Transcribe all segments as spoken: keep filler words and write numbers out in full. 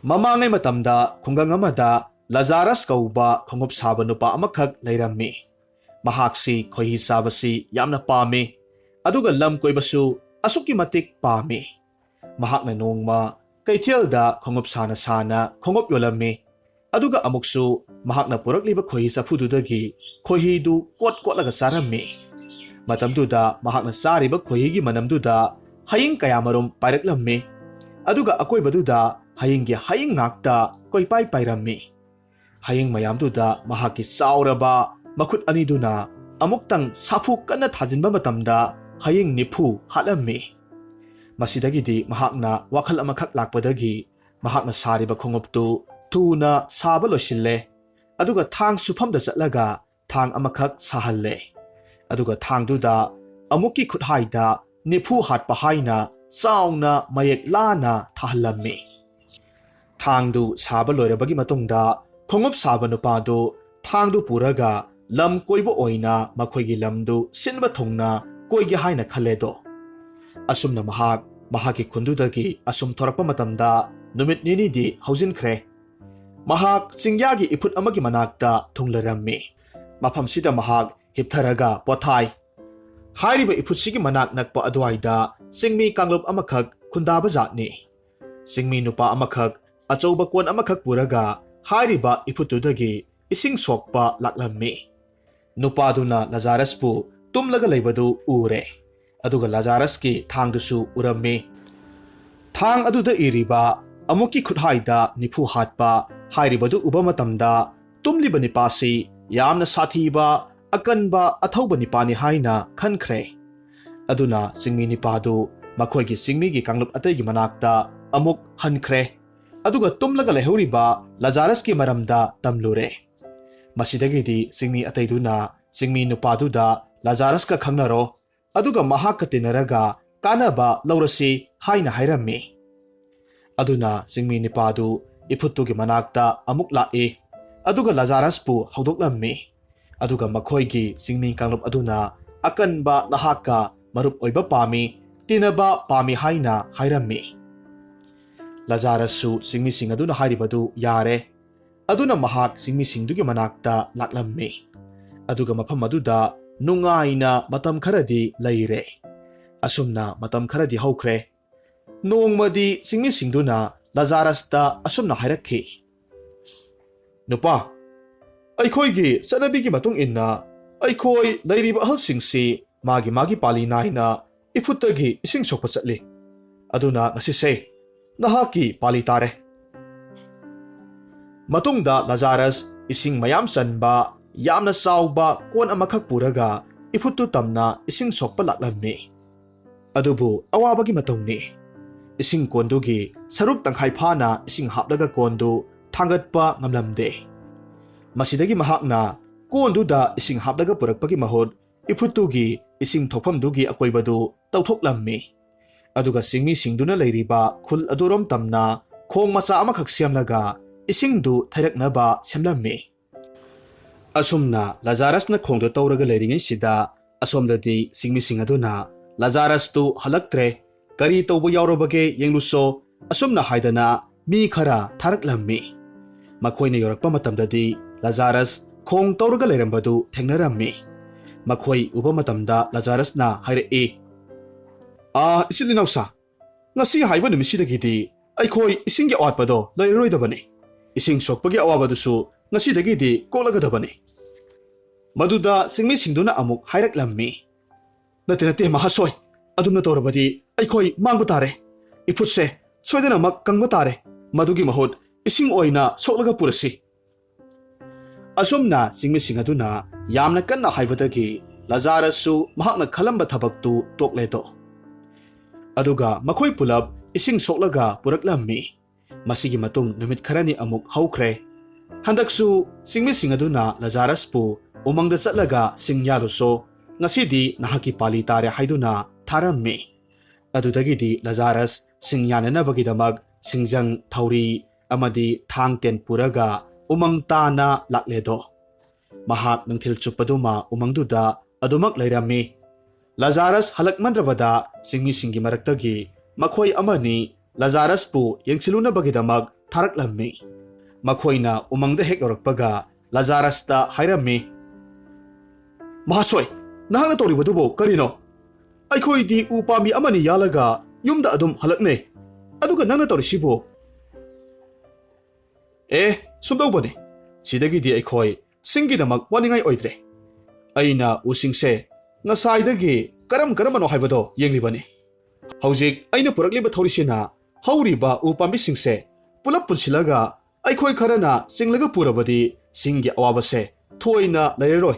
ꯃꯃꯥꯡꯉꯩ ꯃꯇꯝꯗ ꯈꯨꯡꯒꯪ ꯑꯃꯗ ꯂꯖꯥꯔꯁ ꯀꯧꯕ ꯈꯣꯡꯎꯞ ꯁꯥꯕ ꯅꯨꯄꯥ ꯑꯃꯈꯛ ꯂꯩꯔꯝꯃꯤ꯫ ꯃꯍꯥꯛꯁꯤ ꯈꯣꯏꯍꯤ ꯆꯥꯕꯁꯤ ꯌꯥꯝꯅ ꯄꯥꯝꯃꯤ, ꯑꯗꯨꯒ ꯂꯝ ꯀꯣꯏꯕꯁꯨ ꯑꯁꯨꯛꯀꯤ ꯃꯇꯤꯛ ꯄꯥꯝꯃꯤ꯫ ꯃꯍꯥꯛꯅ ꯅꯣꯡꯃ ꯀꯩꯊꯦꯜꯗ ꯈꯣꯡꯎꯞ ꯁꯥꯅ ꯁꯥꯅ ꯈꯣꯡꯎꯞ ꯌꯣꯜꯂꯝꯃꯤ, ꯑꯗꯨꯒ ꯑꯃꯨꯛꯁꯨ ꯃꯍꯥꯛꯅ ꯄꯨꯔꯛꯂꯤꯕ ꯈꯣꯏꯍꯤ ꯆꯐꯨꯗꯨꯗꯒꯤ ꯈꯣꯏꯍꯤꯗꯨ ꯀꯣꯠ ꯀꯣꯠꯂꯒ ꯆꯥꯔꯝꯃꯤ꯫ ꯃꯇꯝꯗꯨꯗ ꯃꯍꯥꯛꯅ ꯆꯥꯔꯤꯕ ꯈꯣꯏꯍꯤꯒꯤ ꯃꯅꯝꯗꯨꯗ ꯍꯌꯤꯡ ꯀꯌꯥꯃꯔꯨꯝ ꯄꯥꯏꯔꯛꯂꯝꯃꯤ, ꯑꯗꯨꯒ ꯑꯀꯣꯏꯕꯗꯨꯗ ꯍꯌꯤꯡꯒꯤ ꯍꯌꯤꯡ ꯉꯥꯛꯇ ꯀꯣꯏꯄꯥꯏ ꯄꯥꯏꯔꯝꯃꯤ꯫ ꯍꯌꯤꯡ ꯃꯌꯥꯝꯗꯨꯗ ꯃꯍꯥꯛꯀꯤ ꯆꯥꯎꯔꯕ ꯃꯈꯨꯠ ꯑꯅꯤꯗꯨꯅ ꯑꯃꯨꯛꯇꯪ ꯁꯥꯐꯨ ꯀꯟꯅ ꯊꯥꯖꯤꯟꯕ ꯃꯇꯝꯗ ꯍꯌꯤꯡ ꯅꯤꯐꯨ ꯍꯥꯠꯂꯝꯃꯤ꯫ ꯃꯁꯤꯗꯒꯤꯗꯤ ꯃꯍꯥꯛꯅ ꯋꯥꯈꯜ ꯑꯃꯈꯛ ꯂꯥꯛꯄꯗꯒꯤ ꯃꯍꯥꯛꯅ ꯁꯥꯔꯤꯕ ꯈꯣꯡꯎꯞꯇꯨ ꯊꯨꯅ ꯁꯥꯕ ꯂꯣꯏꯁꯤꯜꯂꯦ, ꯑꯗꯨꯒ ꯊꯥꯡ ꯁꯨꯐꯝꯗ ꯆꯠꯂꯒ ꯊꯥꯡ ꯑꯃꯈꯛ ꯁꯥꯍꯜꯂꯦ꯫ ꯑꯗꯨꯒ ꯊꯥꯡꯗꯨꯗ ꯑꯃꯨꯛꯀꯤ ꯈꯨꯠꯍꯥꯏꯗ ꯅꯤꯐꯨ ꯍꯥꯠꯄ ꯍꯥꯏꯅ ꯆꯥꯎꯅ ꯃꯌꯦꯛ ꯂꯥꯅ ꯊꯥꯍꯜꯂꯝꯃꯤ꯫ ꯊꯥꯡꯗꯨ ꯁꯥꯕ ꯂꯣꯏꯔꯕꯒꯤ ꯃꯇꯨꯡꯗ ꯈꯣꯡꯎꯞ ꯁꯥꯕ ꯅꯨꯄꯥꯗꯨ ꯊꯥꯡꯗꯨ ꯄꯨꯔꯒ ꯂꯝ ꯀꯣꯏꯕ ꯑꯣꯏꯅ ꯃꯈꯣꯏꯒꯤ ꯂꯝꯗꯨ ꯁꯤꯟꯕ ꯊꯨꯡꯅ ꯀꯣꯏꯒꯦ ꯍꯥꯏꯅ ꯈꯜꯂꯦꯗꯣ꯫ ꯑꯁꯨꯝꯅ ꯃꯍꯥꯛ ꯃꯍꯥꯛꯀꯤ ꯈꯨꯟꯗꯨꯗꯒꯤ ꯑꯁꯨꯝ ꯊꯣꯔꯛꯄ ꯃꯇꯝꯗ ꯅꯨꯃꯤꯠ ꯅꯤꯅꯤꯗꯤ ꯍꯧꯖꯤꯟꯈ꯭ꯔꯦ꯫ ꯃꯍꯥꯛ ꯆꯤꯡꯌꯥꯒꯤ ꯏꯐꯨꯠ ꯑꯃꯒꯤ ꯃꯅꯥꯛꯇ ꯊꯨꯡꯂꯔꯝꯃꯤ꯫ ꯃꯐꯝꯁꯤꯗ ꯃꯍꯥꯛ ꯍꯤꯞꯊꯔꯒ ꯄꯣꯊꯥꯏ꯫ ꯍꯥꯏꯔꯤꯕ ꯏꯐꯨꯠꯁꯤꯒꯤ ꯃꯅꯥꯛ ꯅꯛꯄ ꯑꯗꯨꯋꯥꯏꯗ ꯆꯤꯡꯃꯤ ꯀꯥꯡꯂꯨꯞ ꯑꯃꯈꯛ ꯈꯨꯟꯗꯥꯕ ꯖꯥꯠꯅꯤ꯫ ꯆꯤꯡꯃꯤ ꯅꯨꯄꯥ ꯑꯃꯈꯛ ꯑꯆꯧꯕ ꯀꯣꯟ ꯑꯃꯈꯛ ꯄꯨꯔꯒ ꯍꯥꯏꯔꯤꯕ ꯏꯐꯨꯠꯇꯨꯗꯒꯤ ꯏꯁꯤꯡ ꯁꯣꯛꯄ ꯂꯥꯛꯂꯝꯃꯤ꯫ ꯅꯨꯄꯥꯗꯨꯅ ꯂꯖꯥꯔꯁꯄꯨ ꯇꯨꯝꯂꯒ ꯂꯩꯕꯗꯨ ꯎꯔꯦ, ꯑꯗꯨꯒ ꯂꯖꯥꯔꯁꯀꯤ ꯊꯥꯡꯗꯨꯁꯨ ꯎꯔꯝꯃꯤ꯫ ꯊꯥꯡ ꯑꯗꯨꯗ ꯏꯔꯤꯕ "ꯑꯃꯨꯛꯀꯤ ꯈꯨꯠꯍꯥꯏꯗ ꯅꯤꯐꯨ ꯍꯥꯠꯄ" ꯍꯥꯏꯔꯤꯕꯗꯨ ꯎꯕ ꯃꯇꯝꯗ ꯇꯨꯝꯂꯤꯕ ꯅꯤꯄꯥꯁꯤ ꯌꯥꯝꯅ ꯁꯥꯊꯤꯕ, ꯑꯀꯟꯕ, ꯑꯊꯧꯕ ꯅꯤꯄꯥꯅꯤ ꯍꯥꯏꯅ ꯈꯟꯈ꯭ꯔꯦ꯫ ꯑꯗꯨꯅ ꯆꯤꯡꯃꯤ ꯅꯤꯄꯥꯗꯨ ꯃꯈꯣꯏꯒꯤ ꯆꯤꯡꯃꯤꯒꯤ ꯀꯥꯡꯂꯨꯞ ꯑꯇꯩꯒꯤ ꯃꯅꯥꯛꯇ ꯑꯃꯨꯛ ꯍꯟꯈ꯭ꯔꯦ, ꯑꯗꯨꯒ ꯇꯨꯝꯂꯒ ꯂꯩꯍꯧꯔꯤꯕ ꯂꯖꯥꯔꯁꯀꯤ ꯃꯔꯝꯗ ꯇꯝꯂꯨꯔꯦ꯫ ꯃꯁꯤꯗꯒꯤꯗꯤ ꯆꯤꯡꯃꯤ ꯑꯇꯩꯗꯨꯅ ꯆꯤꯡꯃꯤ ꯅꯨꯄꯥꯗꯨꯗ "ꯂꯖꯥꯔꯁꯀ ꯈꯪꯅꯔꯣ, ꯑꯗꯨꯒ ꯃꯍꯥꯛꯀ ꯇꯤꯟꯅꯔꯒ ꯀꯥꯟꯅꯕ ꯂꯧꯔꯁꯤ" ꯍꯥꯏꯅ ꯍꯥꯏꯔꯝꯃꯤ꯫ ꯑꯗꯨꯅ ꯆꯤꯡꯃꯤ ꯅꯤꯄꯥꯗꯨ ꯏꯐꯨꯠꯇꯨꯒꯤ ꯃꯅꯥꯛꯇ ꯑꯃꯨꯛ ꯂꯥꯛꯏ, ꯑꯗꯨꯒ ꯂꯖꯥꯔꯁꯄꯨ ꯍꯧꯗꯣꯛꯂꯝꯃꯤ꯫ ꯑꯗꯨꯒ ꯃꯈꯣꯏꯒꯤ ꯆꯤꯡꯃꯤ ꯀꯥꯡꯂꯨꯞ ꯑꯗꯨꯅ ꯑꯀꯟꯕ ꯅꯍꯥꯛꯀ ꯃꯔꯨꯞ ꯑꯣꯏꯕ ꯄꯥꯝꯃꯤ, ꯇꯤꯟꯅꯕ ꯄꯥꯝꯃꯤ ꯍꯥꯏꯅ ꯍꯥꯏꯔꯝꯃꯤ꯫ ꯂꯥꯖꯥꯔꯁꯁꯨ ꯆꯤꯡꯃꯤꯁꯤꯡ ꯑꯗꯨꯅ ꯍꯥꯏꯔꯤꯕꯗꯨ ꯌꯥꯔꯦ꯫ ꯑꯗꯨꯅ ꯃꯍꯥꯛ ꯆꯤꯡꯃꯤꯁꯤꯡꯗꯨꯒꯤ ꯃꯅꯥꯛꯇ ꯂꯥꯛꯂꯝꯃꯤ꯫ ꯑꯗꯨꯒ ꯃꯐꯝ ꯑꯗꯨꯗ ꯅꯨꯡꯉꯥꯏꯅ ꯃꯇꯝ ꯈꯔꯗꯤ ꯂꯩꯔꯦ꯫ ꯑꯁꯨꯝꯅ ꯃꯇꯝ ꯈꯔꯗꯤ ꯍꯧꯈ꯭ꯔꯦ꯫ ꯅꯣꯡꯃꯗꯤ ꯆꯤꯡꯃꯤꯁꯤꯡꯗꯨꯅ ꯂꯥꯖꯥꯔꯁꯇ ꯑꯁꯨꯝꯅ ꯍꯥꯏꯔꯛꯈꯤ, "ꯅꯨꯄꯥ, ꯑꯩꯈꯣꯏꯒꯤ ꯆꯠꯅꯕꯤꯒꯤ ꯃꯇꯨꯡ ꯏꯟꯅ ꯑꯩꯈꯣꯏ ꯂꯩꯔꯤꯕ ꯑꯍꯜꯁꯤꯡꯁꯤ ꯃꯥꯒꯤ ꯃꯥꯒꯤ ꯄꯥꯂꯤ ꯅꯥꯏꯅ ꯏꯐꯨꯠꯇꯒꯤ ꯏꯁꯤꯡ ꯁꯣꯛꯄ ꯆꯠꯂꯤ꯫ ꯑꯗꯨꯅ ꯉꯁꯤꯁꯦ ꯅꯍꯥꯛꯀꯤ ꯄꯥꯂꯤ ꯇꯥꯔꯦ꯫" ꯃꯇꯨꯡꯗ ꯂꯥꯖꯥꯔꯁ ꯏꯁꯤꯡ ꯃꯌꯥꯝ ꯆꯟꯕ ꯌꯥꯝꯅ ꯆꯥꯎꯕ ꯀꯣꯟ ꯑꯃꯈꯛ ꯄꯨꯔꯒ ꯏꯐꯨꯠꯇꯨ ꯇꯝꯅ ꯏꯁꯤꯡ ꯁꯣꯛꯄ ꯂꯥꯛꯂꯝꯃꯤ꯫ ꯑꯗꯨꯕꯨ ꯑꯋꯥꯕꯒꯤ ꯃꯇꯧꯅꯤ꯫ ꯏꯁꯤꯡ ꯀꯣꯟꯗꯨꯒꯤ ꯁꯔꯨꯛ ꯇꯪꯈꯥꯏ ꯐꯥꯅ ꯏꯁꯤꯡ ꯍꯥꯞꯂꯒ ꯀꯣꯟꯗꯨ ꯊꯥꯡꯒꯠꯄ ꯉꯝꯂꯝꯗꯦ꯫ ꯃꯁꯤꯗꯒꯤ ꯃꯍꯥꯛꯅ ꯀꯣꯟꯗꯨꯗ ꯏꯁꯤꯡ ꯍꯥꯞꯂꯒ ꯄꯨꯔꯛꯄꯒꯤ ꯃꯍꯨꯠ ꯏꯐꯨꯠꯇꯨꯒꯤ ꯏꯁꯤꯡ ꯊꯣꯛꯐꯝꯗꯨꯒꯤ ꯑꯀꯣꯏꯕꯗꯨ ꯇꯧꯊꯣꯛꯂꯝꯃꯤ꯫ ꯑꯗꯨꯒ ꯆꯤꯡꯃꯤꯁꯤꯡꯗꯨꯅ ꯂꯩꯔꯤꯕ ꯈꯨꯜ ꯑꯗꯨꯔꯣꯝ ꯇꯝꯅ ꯈꯣꯡ ꯃꯆꯥ ꯑꯃꯈꯛ ꯁꯦꯝꯂꯒ ꯏꯁꯤꯡꯗꯨ ꯊꯩꯔꯛꯅꯕ ꯁꯦꯝꯂꯝꯃꯤ꯫ ꯑꯁꯨꯝꯅ ꯂꯥꯖꯥꯔꯁꯅ ꯈꯣꯡꯗꯣ ꯇꯧꯔꯒ ꯂꯩꯔꯤꯉꯩꯁꯤꯗ ꯑꯁꯣꯝꯗꯗꯤ ꯆꯤꯡꯃꯤꯁꯤꯡ ꯑꯗꯨꯅ, "ꯂꯥꯖꯥꯔꯁꯇꯨ ꯍꯜꯂꯛꯇ꯭ꯔꯦ, ꯀꯔꯤ ꯇꯧꯕ ꯌꯥꯎꯔꯕꯒꯦ ꯌꯦꯡꯂꯨꯁꯣ", ꯑꯁꯨꯝꯅ ꯍꯥꯏꯗꯅ ꯃꯤ ꯈꯔ ꯊꯥꯔꯛꯂꯝꯃꯤ꯫ ꯃꯈꯣꯏꯅ ꯌꯧꯔꯛꯄ ꯃꯇꯝꯗꯗꯤ ꯂꯥꯖꯥꯔꯁ ꯈꯣꯡ ꯇꯧꯔꯒ ꯂꯩꯔꯝꯕꯗꯨ ꯊꯦꯡꯅꯔꯝꯃꯤ꯫ ꯃꯈꯣꯏ ꯎꯕ ꯃꯇꯝꯗ ꯂꯥꯖꯥꯔꯁꯅ ꯍꯥꯏꯔꯛꯏ, "ꯑꯥ, ꯏꯆꯤꯜ ꯏꯅꯥꯎꯁꯥ, ꯉꯁꯤ ꯍꯥꯏꯕ ꯅꯨꯃꯤꯠꯁꯤꯗꯒꯤꯗꯤ ꯑꯩꯈꯣꯏ ꯏꯁꯤꯡꯒꯤ ꯑꯋꯥꯠꯄꯗꯣ ꯂꯩꯔꯔꯣꯏꯗꯕꯅꯤ꯫ ꯏꯁꯤꯡ ꯁꯣꯛꯄꯒꯤ ꯑꯋꯥꯕꯗꯨꯁꯨ ꯉꯁꯤꯗꯒꯤꯗꯤ ꯀꯣꯛꯂꯒꯗꯕꯅꯤ꯫" ꯃꯗꯨꯗ ꯆꯤꯡꯃꯤꯁꯤꯡꯗꯨꯅ ꯑꯃꯨꯛ ꯍꯥꯏꯔꯛꯂꯝꯃꯤ, "ꯅꯠꯇꯦ, ꯅꯠꯇꯦ, ꯃꯍꯥꯁꯣꯏ, ꯑꯗꯨꯝꯅ ꯇꯧꯔꯕꯗꯤ ꯑꯩꯈꯣꯏ ꯃꯥꯡꯕ ꯇꯥꯔꯦ꯫ ꯏꯐꯨꯠꯁꯦ ꯁꯣꯏꯗꯅꯃꯛ ꯀꯪꯕ ꯇꯥꯔꯦ꯫ ꯃꯗꯨꯒꯤ ꯃꯍꯨꯠ ꯏꯁꯤꯡ ꯑꯣꯏꯅ ꯁꯣꯛꯂꯒ ꯄꯨꯔꯁꯤ꯫" ꯑꯁꯨꯝꯅ ꯆꯤꯡꯃꯤꯁꯤꯡ ꯑꯗꯨꯅ ꯌꯥꯝꯅ ꯀꯟꯅ ꯍꯥꯏꯕꯗꯒꯤ ꯂꯥꯖꯥꯔꯁꯁꯨ ꯃꯍꯥꯛꯅ ꯈꯜꯂꯝꯕ ꯊꯕꯛꯇꯨ ꯇꯣꯛꯂꯦꯗꯣ꯫ ꯑꯗꯨꯒ ꯃꯈꯣꯏ ꯄꯨꯂꯞ ꯏꯁꯤꯡ ꯁꯣꯛꯂꯒ ꯄꯨꯔꯛꯂꯝꯃꯤ꯫ ꯃꯁꯤꯒꯤ ꯃꯇꯨꯡ ꯅꯨꯃꯤꯠ ꯈꯔꯅꯤ ꯑꯃꯨꯛ ꯍꯧꯈ꯭ꯔꯦ꯫ ꯍꯟꯗꯛꯁꯨ ꯆꯤꯡꯃꯤꯁꯤꯡ ꯑꯗꯨꯅ ꯂꯥꯖꯥꯔꯁꯄꯨ, "ꯎꯃꯪꯗ ꯆꯠꯂꯒ ꯁꯤꯡ ꯌꯥꯜꯂꯨꯁꯣ, ꯉꯁꯤꯗꯤ ꯅꯍꯥꯛꯀꯤ ꯄꯥꯂꯤ ꯇꯥꯔꯦ" ꯍꯥꯏꯗꯨꯅ ꯊꯥꯔꯝꯃꯤ꯫ ꯑꯗꯨꯗꯒꯤꯗꯤ ꯂꯥꯖꯥꯔꯁ ꯁꯤꯡ ꯌꯥꯟꯅꯅꯕꯒꯤꯗꯃꯛ ꯁꯤꯡꯖꯪ, ꯊꯧꯔꯤ ꯑꯃꯗꯤ ꯊꯥꯡ ꯇꯦꯟ ꯄꯨꯔꯒ ꯎꯃꯪ ꯇꯥꯅ ꯂꯥꯛꯂꯦꯗꯣ꯫ ꯃꯍꯥꯛ ꯅꯨꯡꯊꯤꯜ ꯆꯨꯞꯄꯗꯨꯃ ꯎꯃꯪꯗꯨꯗ ꯑꯗꯨꯃꯛ ꯂꯩꯔꯝꯃꯤ꯫ ꯂꯥꯖꯥꯔꯁ ꯍꯜꯂꯛꯃꯟꯗ꯭ꯔꯕꯗ ꯆꯤꯡꯃꯤꯁꯤꯡꯒꯤ ꯃꯔꯛꯇꯒꯤ ꯃꯈꯣꯏ ꯑꯃꯅꯤ ꯂꯥꯖꯥꯔꯁꯄꯨ ꯌꯦꯡꯁꯤꯜꯂꯨꯅꯕꯒꯤꯗꯃꯛ ꯊꯥꯔꯛꯂꯝꯃꯤ꯫ ꯃꯈꯣꯏꯅ ꯎꯃꯪꯗ ꯍꯦꯛ ꯌꯧꯔꯛꯄꯒ ꯂꯥꯖꯥꯔꯁꯇ ꯍꯥꯏꯔꯝꯃꯤ, "ꯃꯍꯥꯁꯣꯏ, ꯅꯍꯥꯛꯅ ꯇꯧꯔꯤꯕꯗꯨꯕꯨ ꯀꯔꯤꯅꯣ? ꯑꯩꯈꯣꯏꯗꯤ ꯎ ꯄꯥꯝꯕꯤ ꯑꯃꯅꯤ ꯌꯥꯜꯂꯒ ꯌꯨꯝꯗ ꯑꯗꯨꯝ ꯍꯜꯂꯛꯅꯩ, ꯑꯗꯨꯒ ꯅꯪꯅ ꯇꯧꯔꯤꯁꯤꯕꯨ?" "ꯑꯦ, ꯁꯨꯝꯗꯧꯕꯅꯤ꯫ ꯁꯤꯗꯒꯤꯗꯤ ꯑꯩꯈꯣꯏ ꯁꯤꯡꯒꯤꯗꯃꯛ ꯋꯥꯅꯤꯡꯉꯥꯏ ꯑꯣꯏꯗ꯭ꯔꯦ꯫ ꯑꯩꯅ ꯎꯁꯤꯡꯁꯦ ꯉꯁꯥꯏꯗꯒꯤ ꯀꯔꯝ ꯀꯔꯝꯕꯅꯣ ꯍꯥꯏꯕꯗꯣ ꯌꯦꯡꯂꯤꯕꯅꯤ꯫ ꯍꯧꯖꯤꯛ ꯑꯩꯅ ꯄꯨꯔꯛꯂꯤꯕ ꯊꯧꯔꯤꯁꯤꯅ ꯍꯧꯔꯤꯕ ꯎ ꯄꯥꯝꯕꯤꯁꯤꯡꯁꯦ ꯄꯨꯂꯞ ꯄꯨꯟꯁꯤꯜꯂꯒ ꯑꯩꯈꯣꯏ ꯈꯔꯅ ꯆꯤꯡꯂꯒ ꯄꯨꯔꯕꯗꯤ ꯁꯤꯡꯒꯤ ꯑꯋꯥꯕꯁꯦ ꯊꯣꯏꯅ ꯂꯩꯔꯔꯣꯏ꯫"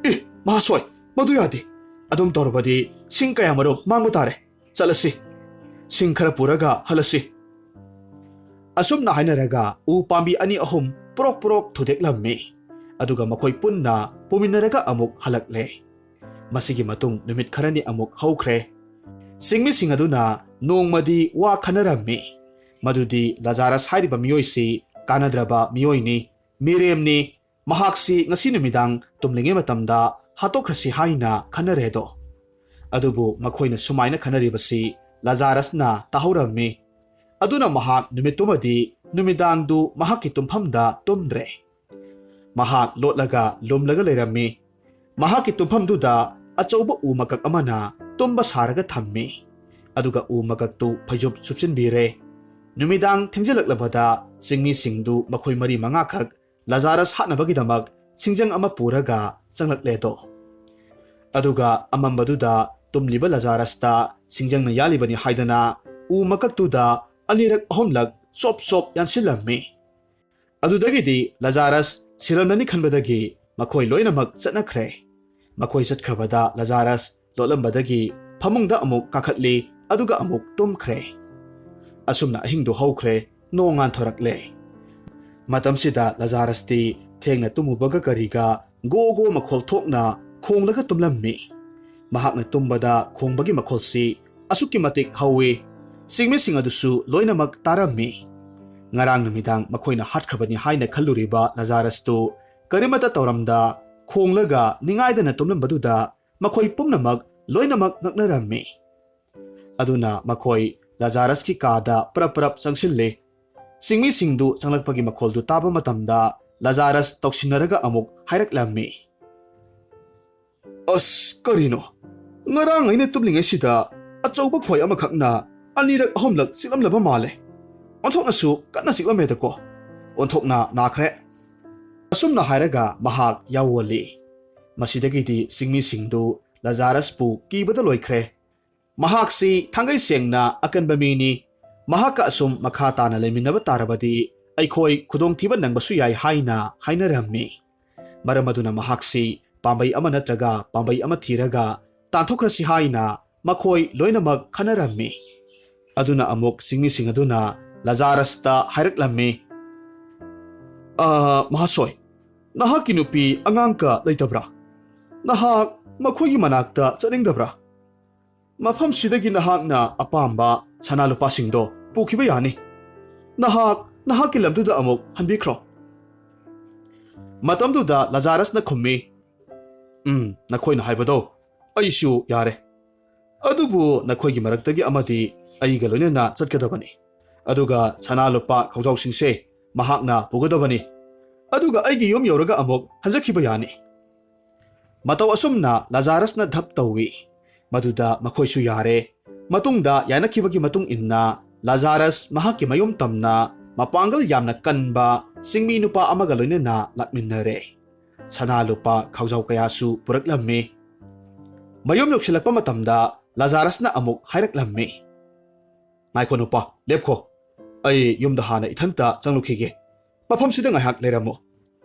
"ꯑꯦ, ꯃꯍꯥꯁꯣꯏ, ꯃꯗꯨ ꯌꯥꯗꯦ꯫ ꯑꯗꯨꯝ ꯇꯧꯔꯕꯗꯤ ꯁꯤꯡ ꯀꯌꯥꯃꯔꯨꯝ ꯃꯥꯡꯕ ꯇꯥꯔꯦ꯫ ꯆꯠꯂꯁꯤ꯫ ꯁꯤꯡ ꯈꯔ ꯄꯨꯔꯒ ꯍꯜꯂꯁꯤ꯫" ꯑꯁꯨꯝꯅ ꯍꯥꯏꯅꯔꯒ ꯎ ꯄꯥꯝꯕꯤ ꯑꯅꯤ ꯑꯍꯨꯝ ꯄ꯭ꯔꯣꯛ ꯄ꯭ꯔꯣꯛ ꯊꯨꯗꯦꯛꯂꯝꯃꯤ꯫ ꯑꯗꯨꯒ ꯃꯈꯣꯏ ꯄꯨꯟꯅ ꯄꯨꯃꯤꯟꯅꯔꯒ ꯑꯃꯨꯛ ꯍꯜꯂꯛꯂꯦ꯫ ꯃꯁꯤꯒꯤ ꯃꯇꯨꯡ ꯅꯨꯃꯤꯠ ꯈꯔꯅꯤ ꯑꯃꯨꯛ ꯍꯧꯈ꯭ꯔꯦ꯫ ꯆꯤꯡꯃꯤꯁꯤꯡ ꯑꯗꯨꯅ ꯅꯣꯡꯃꯗꯤ ꯋꯥ ꯈꯟꯅꯔꯝꯃꯤ꯫ ꯃꯗꯨꯗꯤ ꯂꯥꯖꯥꯔꯁ ꯍꯥꯏꯔꯤꯕ ꯃꯤꯑꯣꯏꯁꯤ ꯀꯥꯟꯅꯗ꯭ꯔꯕ ꯃꯤꯑꯣꯏꯅꯤ, ꯃꯤꯔꯦꯝꯅꯤ, ꯃꯍꯥꯛꯁꯤ ꯉꯁꯤ ꯅꯨꯃꯤꯗꯥꯡ ꯇꯨꯝꯂꯤꯉꯩ ꯃꯇꯝꯗ ꯍꯥꯠꯇꯣꯛꯈ꯭ꯔꯁꯤ ꯍꯥꯏꯅ ꯈꯟꯅꯔꯦꯗꯣ꯫ ꯑꯗꯨꯕꯨ ꯃꯈꯣꯏꯅ ꯁꯨꯃꯥꯏꯅ ꯈꯟꯅꯔꯤꯕꯁꯤ ꯂꯥꯖꯥꯔꯁꯅ ꯇꯥꯍꯧꯔꯝꯃꯤ꯫ ꯑꯗꯨꯅ ꯃꯍꯥꯛ ꯅꯨꯃꯤꯠꯇꯨꯃꯗꯤ ꯅꯨꯃꯤꯗꯥꯡꯗꯨ ꯃꯍꯥꯛꯀꯤ ꯇꯨꯝꯐꯝꯗ ꯇꯨꯝꯗ꯭ꯔꯦ꯫ ꯃꯍꯥꯛ ꯂꯣꯠꯂꯒ ꯂꯨꯝꯂꯒ ꯂꯩꯔꯝꯃꯤ꯫ ꯃꯍꯥꯛꯀꯤ ꯇꯨꯝꯐꯝꯗꯨꯗ ꯑꯆꯧꯕ ꯎ ꯃꯀꯛ ꯑꯃꯅ ꯇꯨꯝꯕ ꯁꯥꯔꯒ ꯊꯝꯃꯤ꯫ ꯑꯗꯨꯒ ꯎ ꯃꯀꯛꯇꯨ ꯐꯩꯖꯨꯞ ꯁꯨꯞꯆꯤꯟꯕꯤꯔꯦ꯫ ꯅꯨꯃꯤꯗꯥꯡ ꯊꯦꯡꯖꯤꯜꯂꯛꯂꯕꯗ ꯆꯤꯡꯃꯤꯁꯤꯡꯗꯨ ꯃꯈꯣꯏ ꯃꯔꯤ ꯃꯉꯥꯈꯛ ꯂꯥꯖꯥꯔꯁ ꯍꯥꯠꯅꯕꯒꯤꯗꯃꯛ ꯁꯤꯡꯖꯪ ꯑꯃ ꯄꯨꯔꯒ ꯆꯪꯂꯛꯂꯦꯗꯣ꯫ ꯑꯗꯨꯒ ꯑꯃꯝꯕꯗꯨꯗ ꯇꯨꯝꯂꯤꯕ ꯂꯥꯖꯥꯔꯁꯇ ꯁꯤꯡꯖꯪꯅ ꯌꯥꯜꯂꯤꯕꯅꯤ ꯍꯥꯏꯗꯅ ꯎ ꯃꯀꯛꯇꯨꯗ ꯑꯅꯤꯔꯛ ꯑꯍꯨꯝꯂꯛ ꯆꯣꯞ ꯆꯣꯞ ꯌꯥꯟꯁꯤꯜꯂꯝꯃꯤ꯫ ꯑꯗꯨꯗꯒꯤꯗꯤ ꯂꯥꯖꯥꯔꯁ ꯁꯤꯔꯝꯂꯅꯤ ꯈꯟꯕꯗꯒꯤ ꯃꯈꯣꯏ ꯂꯣꯏꯅꯃꯛ ꯆꯠꯅꯈ꯭ꯔꯦ꯫ ꯃꯈꯣꯏ ꯆꯠꯈ꯭ꯔꯕꯗ ꯂꯥꯖꯥꯔꯁ ꯂꯣꯠꯂꯝꯕꯗꯒꯤ ꯐꯃꯨꯡꯗ ꯑꯃꯨꯛ ꯀꯥꯈꯠꯂꯤ, ꯑꯗꯨꯒ ꯑꯃꯨꯛ ꯇꯨꯝꯈ꯭ꯔꯦ꯫ ꯑꯁꯨꯝꯅ ꯑꯍꯤꯡꯗꯨ ꯍꯧꯈ꯭ꯔꯦ, ꯅꯣꯡ ꯉꯥꯟꯊꯣꯔꯛꯂꯦ꯫ ꯃꯇꯝꯁꯤꯗ ꯂꯥꯖꯥꯔꯁꯇꯤ ꯊꯦꯡꯅ ꯇꯨꯝꯃꯨꯕꯒ ꯀꯔꯤꯒ ꯒꯣ ꯒꯣ ꯃꯈꯣꯜ ꯊꯣꯛꯅ ꯈꯣꯡꯂꯒ ꯇꯨꯝꯂꯝꯃꯤ꯫ ꯃꯍꯥꯛꯅ ꯇꯨꯝꯕꯗ ꯈꯣꯡꯕꯒꯤ ꯃꯈꯣꯜꯁꯤ ꯑꯁꯨꯛꯀꯤ ꯃꯇꯤꯛ ꯍꯧꯋꯤ, ꯆꯤꯡꯃꯤꯁꯤꯡ ꯑꯗꯨꯁꯨ ꯂꯣꯏꯅꯃꯛ ꯇꯥꯔꯝꯃꯤ꯫ ꯉꯔꯥꯡ ꯅꯨꯃꯤꯗꯥꯡ ꯃꯈꯣꯏꯅ ꯍꯥꯠꯈ꯭ꯔꯕꯅꯤ ꯍꯥꯏꯅ ꯈꯜꯂꯨꯔꯤꯕ ꯂꯥꯖꯥꯔꯁꯇꯨ ꯀꯔꯤꯃꯠꯇ ꯇꯧꯔꯝꯗ ꯈꯣꯡꯂꯒ ꯅꯤꯡꯉꯥꯏꯗꯅ ꯇꯨꯝꯂꯝꯕꯗꯨꯗ ꯃꯈꯣꯏ ꯄꯨꯝꯅꯃꯛ ꯂꯣꯏꯅꯃꯛ ꯉꯛꯅꯔꯝꯃꯤ꯫ ꯑꯗꯨꯅ ꯃꯈꯣꯏ ꯂꯥꯖꯥꯔꯁꯀꯤ ꯀꯥꯗ ꯄꯔꯞ ꯄꯔꯞ ꯆꯪꯁꯤꯜꯂꯤ꯫ ꯆꯤꯡꯃꯤꯁꯤꯡꯗꯨ ꯆꯪꯂꯛꯄꯒꯤ ꯃꯈꯣꯜꯗꯨ ꯇꯥꯕ ꯃꯇꯝꯗ ꯂꯥꯖꯥꯔꯁ ꯇꯧꯁꯤꯟꯅꯔꯒ ꯑꯃꯨꯛ ꯍꯥꯏꯔꯛꯂꯝꯃꯤ꯫ "ꯑꯁ, ꯀꯔꯤꯅꯣ? ꯉꯔꯥꯡ ꯑꯩꯅ ꯇꯨꯝꯂꯤꯉꯩꯁꯤꯗ ꯑꯆꯧꯕ ꯈꯣꯏ ꯑꯃꯈꯛꯅ ꯑꯅꯤꯔꯛ ꯑꯍꯨꯝꯂꯛ ꯆꯤꯛꯂꯝꯂꯕ ꯃꯥꯜꯂꯦ꯫ ꯑꯣꯟꯊꯣꯛꯅꯁꯨ ꯀꯟꯅ ꯆꯤꯛꯂꯝꯃꯦꯗꯀꯣ꯫ ꯑꯣꯟꯊꯣꯛꯅ ꯅꯥꯈ꯭ꯔꯦ꯫" ꯑꯁꯨꯝꯅ ꯍꯥꯏꯔꯒ ꯃꯍꯥꯛ ꯌꯥꯑꯣꯜꯂꯤ꯫ ꯃꯁꯤꯗꯒꯤꯗꯤ ꯆꯤꯡꯃꯤꯁꯤꯡꯗꯨ ꯂꯥꯖꯥꯔꯁꯄꯨ ꯀꯤꯕꯗ ꯂꯣꯏꯈ꯭ꯔꯦ꯫ ꯃꯍꯥꯛꯁꯤ ꯊꯥꯡꯒꯩ ꯁꯦꯡꯅ ꯑꯀꯟꯕ ꯃꯤꯅꯤ꯫ ꯃꯍꯥꯛꯀ ꯑꯁꯨꯝ ꯃꯈꯥ ꯇꯥꯅ ꯂꯩꯃꯤꯟꯅꯕ ꯇꯥꯔꯕꯗꯤ ꯑꯩꯈꯣꯏ ꯈꯨꯗꯣꯡꯊꯤꯕ ꯅꯪꯕꯁꯨ ꯌꯥꯏ ꯍꯥꯏꯅ ꯍꯥꯏꯅꯔꯝꯃꯤ꯫ ꯃꯔꯝ ꯑꯗꯨꯅ ꯃꯍꯥꯛꯁꯤ ꯄꯥꯝꯕꯩ ꯑꯃ ꯅꯠꯇ꯭ꯔꯒ ꯄꯥꯝꯕꯩ ꯑꯃ ꯊꯤꯔꯒ ꯇꯥꯟꯊꯣꯛꯈ꯭ꯔꯁꯤ ꯍꯥꯏꯅ ꯃꯈꯣꯏ ꯂꯣꯏꯅꯃꯛ ꯈꯟꯅꯔꯝꯃꯤ꯫ ꯑꯗꯨꯅ ꯑꯃꯨꯛ ꯆꯤꯡꯃꯤꯁꯤꯡ ꯑꯗꯨꯅ ꯂꯥꯖꯥꯔꯁꯇ ꯍꯥꯏꯔꯛꯂꯝꯃꯤ, "ꯑ, ꯃꯍꯥꯁꯣꯏ, ꯅꯍꯥꯛꯀꯤ ꯅꯨꯄꯤ ꯑꯉꯥꯡꯀ ꯂꯩꯇꯕ꯭ꯔꯥ? ꯅꯍꯥꯛ ꯃꯈꯣꯏꯒꯤ ꯃꯅꯥꯛꯇ ꯆꯠꯅꯤꯡꯗꯕ꯭ꯔꯥ? ꯃꯐꯝꯁꯤꯗꯒꯤ ꯅꯍꯥꯛꯅ ꯑꯄꯥꯝꯕ ꯁꯅꯥ ꯂꯨꯄꯥꯁꯤꯡꯗꯣ ꯄꯨꯈꯤꯕ ꯌꯥꯅꯤ꯫ ꯅꯍꯥꯛ ꯅꯍꯥꯛꯀꯤ ꯂꯝꯗꯨꯗ ꯑꯃꯨꯛ ꯍꯟꯕꯤꯈ꯭ꯔꯣ꯫" ꯃꯇꯝꯗꯨꯗ ꯂꯥꯖꯥꯔꯁꯅ ꯈꯨꯝꯃꯤ, "ꯎꯝ, ꯅꯈꯣꯏꯅ ꯍꯥꯏꯕꯗꯣ ꯑꯩꯁꯨ ꯌꯥꯔꯦ꯫ ꯑꯗꯨꯕꯨ ꯅꯈꯣꯏꯒꯤ ꯃꯔꯛꯇꯒꯤ ꯑꯃꯗꯤ ꯑꯩꯒ ꯂꯣꯏꯅꯅ ꯆꯠꯀꯗꯕꯅꯤ꯫ ꯑꯗꯨꯒ ꯁꯅꯥ ꯂꯨꯄꯥ ꯈꯧꯖꯥꯎꯁꯤꯡꯁꯦ ꯃꯍꯥꯛꯅ ꯄꯨꯒꯗꯕꯅꯤ꯫ ꯑꯗꯨꯒ ꯑꯩꯒꯤ ꯌꯨꯝ ꯌꯧꯔꯒ ꯑꯃꯨꯛ ꯍꯟꯖꯈꯤꯕ ꯌꯥꯅꯤ꯫" ꯃꯇꯧ ꯑꯁꯨꯝꯅ ꯂꯥꯖꯥꯔꯁꯅ ꯙꯞ ꯇꯧꯏ꯫ ꯃꯗꯨꯗ ꯃꯈꯣꯏꯁꯨ ꯌꯥꯔꯦ꯫ ꯃꯇꯨꯡꯗ ꯌꯥꯅꯈꯤꯕꯒꯤ ꯃꯇꯨꯡ ꯏꯟꯅ ꯂꯥꯖꯥꯔꯁ ꯃꯍꯥꯛꯀꯤ ꯃꯌꯨꯝ ꯇꯝꯅ ꯃꯄꯥꯡꯒꯜ ꯌꯥꯝꯅ ꯀꯟꯕ ꯆꯤꯡꯃꯤ ꯅꯨꯄꯥ ꯑꯃꯒ ꯂꯣꯏꯅꯅ ꯂꯥꯛꯃꯤꯟꯅꯔꯦ꯫ ꯁꯅꯥ ꯂꯨꯄꯥ ꯈꯧꯖꯥꯎ ꯀꯌꯥꯁꯨ ꯄꯨꯔꯛꯂꯝꯃꯤ꯫ ꯃꯌꯨꯝ ꯌꯧꯁꯤꯜꯂꯛꯄ ꯃꯇꯝꯗ ꯂꯥꯖꯥꯔꯁꯅ ꯑꯃꯨꯛ ꯍꯥꯏꯔꯛꯂꯝꯃꯤ, "ꯉꯥꯏꯈꯣ ꯅꯨꯄꯥ, ꯂꯦꯞꯈꯣ꯫ ꯑꯩ ꯌꯨꯝꯗ ꯍꯥꯟꯅ ꯏꯊꯟꯇ ꯆꯪꯂꯨꯈꯤꯒꯦ꯫ ꯃꯐꯝꯁꯤꯗ ꯉꯥꯏꯍꯥꯛ ꯂꯩꯔꯝꯃꯨ꯫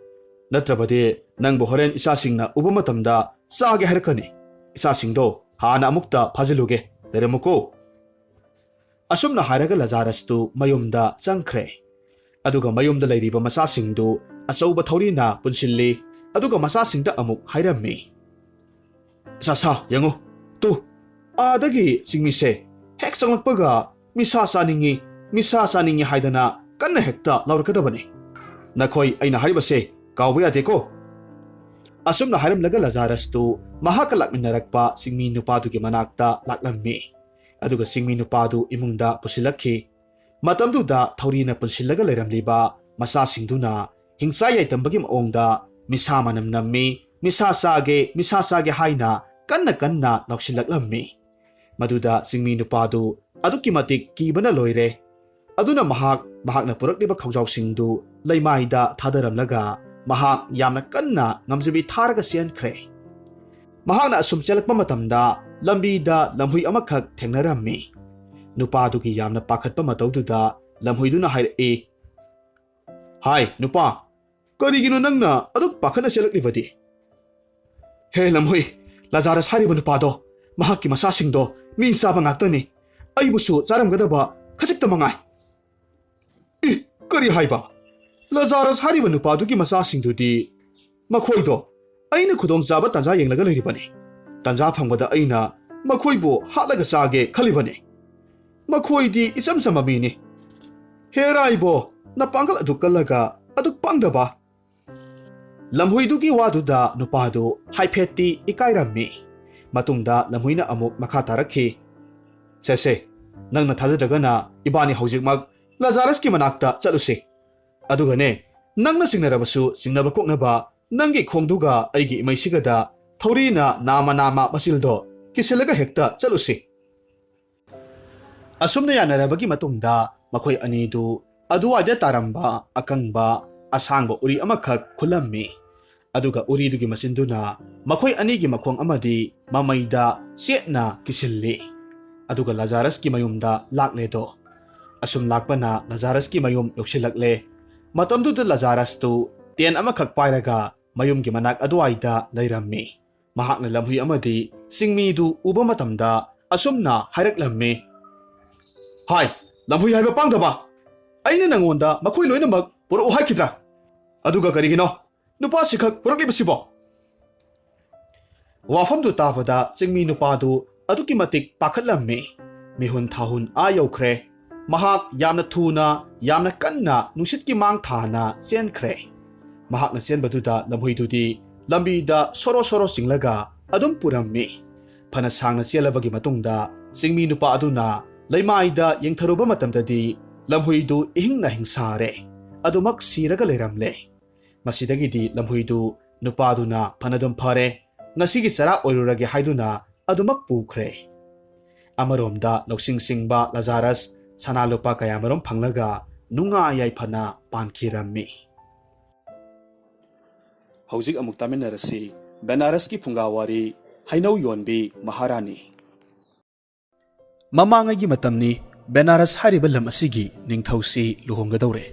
ꯅꯠꯇ꯭ꯔꯕꯗꯤ ꯅꯪꯕꯨ ꯍꯣꯔꯦꯟ ꯏꯆꯥꯁꯤꯡꯅ ꯎꯕ ꯃꯇꯝꯗ ꯆꯥꯒꯦ ꯍꯥꯏꯔꯛꯀꯅꯤ꯫ ꯏꯆꯥꯁꯤꯡꯗꯣ ꯍꯥꯟꯅ ꯑꯃꯨꯛꯇ ꯐꯥꯖꯤꯜꯂꯨꯒꯦ꯫ ꯂꯩꯔꯝꯃꯨꯀꯣ꯫" ꯑꯁꯨꯝꯅ ꯍꯥꯏꯔꯒ ꯂꯥꯖꯥꯔꯁꯇꯨ ꯃꯌꯨꯝꯗ ꯆꯪꯈ꯭ꯔꯦ꯫ ꯑꯗꯨꯒ ꯃꯌꯨꯝꯗ ꯂꯩꯔꯤꯕ ꯃꯆꯥꯁꯤꯡꯗꯨ ꯑꯆꯧꯕ ꯊꯧꯔꯤꯅ ꯄꯨꯟꯁꯤꯜꯂꯤ꯫ ꯑꯗꯨꯒ ꯃꯆꯥꯁꯤꯡꯗ ꯑꯃꯨꯛ ꯍꯥꯏꯔꯝꯃꯤ, "ꯁꯥ ꯁꯥ, ꯌꯦꯡꯉꯨ꯫ ꯇꯨ, ꯑꯥꯗꯒꯤ ꯆꯤꯡꯃꯤꯁꯦ ꯍꯦꯛ ꯆꯪꯂꯛꯄꯒ ꯃꯤꯁꯥ ꯆꯥꯅꯤꯡꯉꯤ, ꯃꯤꯁꯥ ꯆꯥꯅꯤꯡꯉꯤ ꯍꯥꯏꯗꯅ ꯀꯟꯅ ꯍꯦꯛꯇ ꯂꯥꯎꯔꯛꯀꯗꯕꯅꯤ꯫ ꯅꯈꯣꯏ ꯑꯩꯅ ꯍꯥꯏꯔꯤꯕꯁꯦ ꯀꯥꯎꯕ ꯌꯥꯗꯦꯀꯣ꯫" ꯑꯁꯨꯝꯅ ꯍꯥꯏꯔꯝꯂꯒ ꯂꯥꯖꯥꯔꯁꯇꯨ ꯃꯍꯥꯛꯀ ꯂꯥꯛꯃꯤꯟꯅꯔꯛꯄ ꯆꯤꯡꯃꯤ ꯅꯨꯄꯥꯗꯨꯒꯤ ꯃꯅꯥꯛꯇ ꯂꯥꯛꯂꯝꯃꯤ꯫ ꯑꯗꯨꯒ ꯆꯤꯡꯃꯤ ꯅꯨꯄꯥꯗꯨ ꯏꯃꯨꯡꯗ ꯄꯨꯁꯤꯜꯂꯛꯈꯤ꯫ ꯃꯇꯝꯗꯨꯗ ꯊꯧꯔꯤꯅ ꯄꯨꯟꯁꯤꯜꯂꯒ ꯂꯩꯔꯝꯂꯤꯕ ꯃꯆꯥꯁꯤꯡꯗꯨꯅ ꯍꯤꯡꯆꯥ ꯌꯥꯏꯇꯝꯕꯒꯤ ꯃꯑꯣꯡꯗ ꯃꯤꯁꯥ ꯃꯅꯝ ꯅꯝꯃꯤ, ꯃꯤꯁꯥ ꯆꯥꯒꯦ, ꯃꯤꯁꯥ ꯆꯥꯒꯦ ꯍꯥꯏꯅ ꯀꯟꯅ ꯀꯟꯅ ꯂꯥꯎꯁꯤꯜꯂꯛꯂꯝꯃꯤ꯫ ꯃꯗꯨꯗ ꯆꯤꯡꯃꯤ ꯅꯨꯄꯥꯗꯨ ꯑꯗꯨꯛꯀꯤ ꯃꯇꯤꯛ ꯀꯤꯕꯅ ꯂꯣꯏꯔꯦ꯫ ꯑꯗꯨꯅ ꯃꯍꯥꯛ ꯃꯍꯥꯛꯅ ꯄꯨꯔꯛꯂꯤꯕ ꯈꯧꯖꯥꯎꯁꯤꯡꯗꯨ ꯂꯩꯃꯥꯏꯗ ꯊꯥꯗꯔꯝꯂꯒ ꯃꯍꯥꯛ ꯌꯥꯝꯅ ꯀꯟꯅ ꯉꯝꯖꯕꯤ ꯊꯥꯔꯒ ꯆꯦꯟꯈ꯭ꯔꯦ꯫ ꯃꯍꯥꯛꯅ ꯑꯁꯨꯝ ꯆꯦꯜꯂꯛꯄ ꯃꯇꯝꯗ ꯂꯝꯕꯤꯗ ꯂꯝꯍꯨꯏ ꯑꯃꯈꯛ ꯊꯦꯡꯅꯔꯝꯃꯤ꯫ ꯅꯨꯄꯥꯗꯨꯒꯤ ꯌꯥꯝꯅ ꯄꯥꯈꯠꯄ ꯃꯇꯧꯗꯨꯗ ꯂꯝꯍꯨꯏꯗꯨꯅ ꯍꯥꯏꯔꯛꯏ, "ꯍꯥꯏ ꯅꯨꯄꯥ, ꯀꯔꯤꯒꯤꯅꯣ ꯅꯪꯅ ꯑꯗꯨꯛ ꯄꯥꯈꯠꯅ ꯆꯦꯜꯂꯛꯂꯤꯕꯗꯤ?" "ꯍꯦ ꯂꯝꯍꯨꯏ, ꯂꯥꯖꯥꯔꯁ ꯍꯥꯏꯔꯤꯕ ꯅꯨꯄꯥꯗꯣ, ꯃꯍꯥꯛꯀꯤ ꯃꯆꯥꯁꯤꯡꯗꯣ ꯃꯤ ꯆꯥꯕ ꯉꯥꯛꯇꯅꯤ꯫ ꯑꯩꯕꯨꯁꯨ ꯆꯥꯔꯝꯒꯗꯕ ꯈꯖꯤꯛꯇ ꯃꯉꯥꯏ꯫" "ꯏ, ꯀꯔꯤ ꯍꯥꯏꯕ? ꯂꯥꯖꯥꯔꯁ ꯍꯥꯏꯔꯤꯕ ꯅꯨꯄꯥꯗꯨꯒꯤ ꯃꯆꯥꯁꯤꯡꯗꯨꯗꯤ? ꯃꯈꯣꯏꯗꯣ ꯑꯩꯅ ꯈꯨꯗꯣꯡꯆꯥꯕ ꯇꯥꯟꯖꯥ ꯌꯦꯡꯂꯒ ꯂꯩꯔꯤꯕꯅꯤ꯫ ꯇꯥꯟꯖꯥ ꯐꯪꯕꯗ ꯑꯩꯅ ꯃꯈꯣꯏꯕꯨ ꯍꯥꯠꯂꯒ ꯆꯥꯒꯦ ꯈꯜꯂꯤꯕꯅꯤ꯫ ꯃꯈꯣꯏꯗꯤ ꯏꯆꯝ ꯆꯝꯕ ꯃꯤꯅꯤ꯫ ꯍꯦꯔꯥ ꯏꯕꯣ, ꯅꯄꯥꯡꯒꯜ ꯑꯗꯨꯛ ꯀꯜꯂꯒ ꯑꯗꯨꯛ ꯄꯪꯗꯕ!" ꯂꯝꯍꯨꯏꯗꯨꯒꯤ ꯋꯥꯗꯨꯗ ꯅꯨꯄꯥꯗꯨ ꯍꯥꯏꯐꯦꯠꯇꯤ ꯏꯀꯥꯏꯔꯝꯃꯤ꯫ ꯃꯇꯨꯡꯗ ꯂꯝꯍꯨꯏꯅ ꯑꯃꯨꯛ ꯃꯈꯥ ꯇꯥꯔꯛꯈꯤ, "ꯁꯦ ꯁꯦ, ꯅꯪꯅ ꯊꯥꯖꯗ꯭ꯔꯒꯅ ꯏꯕꯥꯅꯤ ꯍꯧꯖꯤꯛꯃꯛ ꯂꯥꯖꯥꯔꯁꯀꯤ ꯃꯅꯥꯛꯇ ꯆꯠꯂꯨꯁꯤ꯫ ꯑꯗꯨꯒꯅꯦ, ꯅꯪꯅ ꯆꯤꯡꯅꯔꯕꯁꯨ ꯆꯤꯡꯅꯕ ꯀꯣꯛꯅꯕ ꯅꯪꯒꯤ ꯈꯣꯡꯗꯨꯒ ꯑꯩꯒꯤ ꯏꯃꯩꯁꯤꯒꯗ ꯊꯧꯔꯤꯅ ꯅꯥꯝꯃ ꯅꯥꯝꯃ ꯃꯆꯤꯜꯗꯣ ꯀꯤꯁꯤꯜꯂꯒ ꯍꯦꯛꯇ ꯆꯠꯂꯨꯁꯤ꯫" ꯑꯁꯨꯝꯅ ꯌꯥꯅꯔꯕꯒꯤ ꯃꯇꯨꯡꯗ ꯃꯈꯣꯏ ꯑꯅꯤꯗꯨ ꯑꯗꯨꯋꯥꯏꯗ ꯇꯥꯔꯝꯕ ꯑꯀꯪꯕ ꯑꯁꯥꯡꯕ ꯎꯔꯤ ꯑꯃꯈꯛ ꯈꯨꯜꯂꯝꯃꯤ꯫ ꯑꯗꯨꯒ ꯎꯔꯤꯗꯨꯒꯤ ꯃꯆꯤꯟꯗꯨꯅ ꯃꯈꯣꯏ ꯑꯅꯤꯒꯤ ꯃꯈꯣꯡ ꯑꯃꯗꯤ ꯃꯃꯩꯗ ꯆꯦꯠꯅ ꯀꯤꯁꯤꯜꯂꯤ꯫ ꯑꯗꯨꯒ ꯂꯥꯖꯥꯔꯁꯀꯤ ꯃꯌꯨꯝꯗ ꯂꯥꯛꯂꯦꯗꯣ꯫ ꯑꯁꯨꯝ ꯂꯥꯛꯄꯅ ꯂꯥꯖꯥꯔꯁꯀꯤ ꯃꯌꯨꯝ ꯌꯧꯁꯤꯜꯂꯛꯂꯦ꯫ ꯃꯇꯝꯗꯨꯗ ꯂꯥꯖꯥꯔꯁꯇꯨ ꯇꯦꯟ ꯑꯃꯈꯛ ꯄꯥꯏꯔꯒ ꯃꯌꯨꯝꯒꯤ ꯃꯅꯥꯛ ꯑꯗꯨꯋꯥꯏꯗ ꯂꯩꯔꯝꯃꯤ꯫ ꯃꯍꯥꯛꯅ ꯂꯝꯍꯨꯏ ꯑꯃꯗꯤ ꯆꯤꯡꯃꯤꯗꯨ ꯎꯕ ꯃꯇꯝꯗ ꯑꯁꯨꯝꯅ ꯍꯥꯏꯔꯛꯂꯝꯃꯤ, "ꯍꯥꯏ, ꯂꯝꯍꯨꯏ ꯍꯥꯏꯕ ꯄꯥꯡꯗꯕ! ꯑꯩꯅ ꯅꯪꯉꯣꯟꯗ ꯃꯈꯣꯏ ꯂꯣꯏꯅꯃꯛ ꯄꯨꯔꯛꯎ ꯍꯥꯏꯈꯤꯗ꯭ꯔꯥ? ꯑꯗꯨꯒ ꯀꯔꯤꯒꯤꯅꯣ ꯅꯨꯄꯥꯁꯤꯈꯛ ꯄꯨꯔꯛꯂꯤꯕꯁꯤꯕꯣ?" ꯋꯥꯐꯝꯗꯨ ꯇꯥꯕꯗ ꯆꯤꯡꯃꯤ ꯅꯨꯄꯥꯗꯨ ꯑꯗꯨꯛꯀꯤ ꯃꯇꯤꯛ ꯄꯥꯈꯠꯂꯝꯃꯤ꯫ ꯃꯤꯍꯨꯟ ꯊꯥꯍꯨꯟ ꯑꯥ ꯌꯧꯈ꯭ꯔꯦ꯫ ꯃꯍꯥꯛ ꯌꯥꯝꯅ ꯊꯨꯅ, ꯌꯥꯝꯅ ꯀꯟꯅ ꯅꯨꯡꯁꯤꯠꯀꯤ ꯃꯥꯡ ꯊꯥꯅ ꯆꯦꯟꯈ꯭ꯔꯦ꯫ ꯃꯍꯥꯛꯅ ꯆꯦꯟꯕꯗꯨꯗ ꯂꯝꯍꯨꯏꯗꯨꯗꯤ ꯂꯝꯕꯤꯗ ꯁꯣꯔꯣ ꯁꯣꯔꯣ ꯆꯤꯡꯂꯒ ꯑꯗꯨꯝ ꯄꯨꯔꯝꯃꯤ꯫ ꯐꯅ ꯁꯥꯡꯅ ꯆꯦꯜꯂꯕꯒꯤ ꯃꯇꯨꯡꯗ ꯆꯤꯡꯃꯤ ꯅꯨꯄꯥ ꯑꯗꯨꯅ ꯂꯩꯃꯥꯏꯗ ꯌꯦꯡꯊꯔꯨꯕ ꯃꯇꯝꯗꯗꯤ ꯂꯝꯍꯨꯏꯗꯨ ꯏꯍꯤꯡꯅ ꯍꯤꯡꯁꯥꯔꯦ꯫ ꯑꯗꯨꯃꯛ ꯁꯤꯔꯒ ꯂꯩꯔꯝꯂꯦ꯫ ꯃꯁꯤꯗꯒꯤꯗꯤ ꯂꯝꯍꯨꯏꯗꯨ ꯅꯨꯄꯥꯗꯨꯅ ꯐꯅꯗꯨꯝ ꯐꯔꯦ, ꯉꯁꯤꯒꯤ ꯆꯔꯥ ꯑꯣꯏꯔꯨꯔꯒꯦ ꯍꯥꯏꯗꯨꯅ ꯑꯗꯨꯃꯛ ꯄꯨꯈ꯭ꯔꯦ꯫ ꯑꯃꯔꯣꯝꯗ ꯂꯧꯁꯤꯡ ꯁꯤꯡꯕ ꯂꯖꯥꯔꯁ ꯁꯅꯥ ꯂꯨꯄꯥ ꯀꯌꯥꯃꯔꯨꯝ ꯐꯪꯂꯒ ꯅꯨꯡꯉꯥꯏ ꯌꯥꯏꯐꯅ ꯄꯥꯟꯈꯤꯔꯝꯃꯤ꯫ ꯍꯧꯖꯤꯛ ꯑꯃꯨꯛ ꯇꯥꯃꯤꯟꯅꯔꯁꯤ ꯕꯦꯅꯥꯔꯁꯀꯤ ꯐꯨꯡꯒꯥ ꯋꯥꯔꯤ, ꯍꯩꯅꯧ ꯌꯣꯟꯕꯤ ꯃꯍꯥꯔꯥꯅꯤ꯫ ꯃꯃꯥꯡꯉꯩꯒꯤ ꯃꯇꯝꯅꯤ, ꯕꯦꯅꯥꯔꯁ ꯍꯥꯏꯔꯤꯕ ꯂꯝ ꯑꯁꯤꯒꯤ ꯅꯤꯡꯊꯧꯁꯤ ꯂꯨꯍꯣꯡꯒꯗꯧꯔꯦ꯫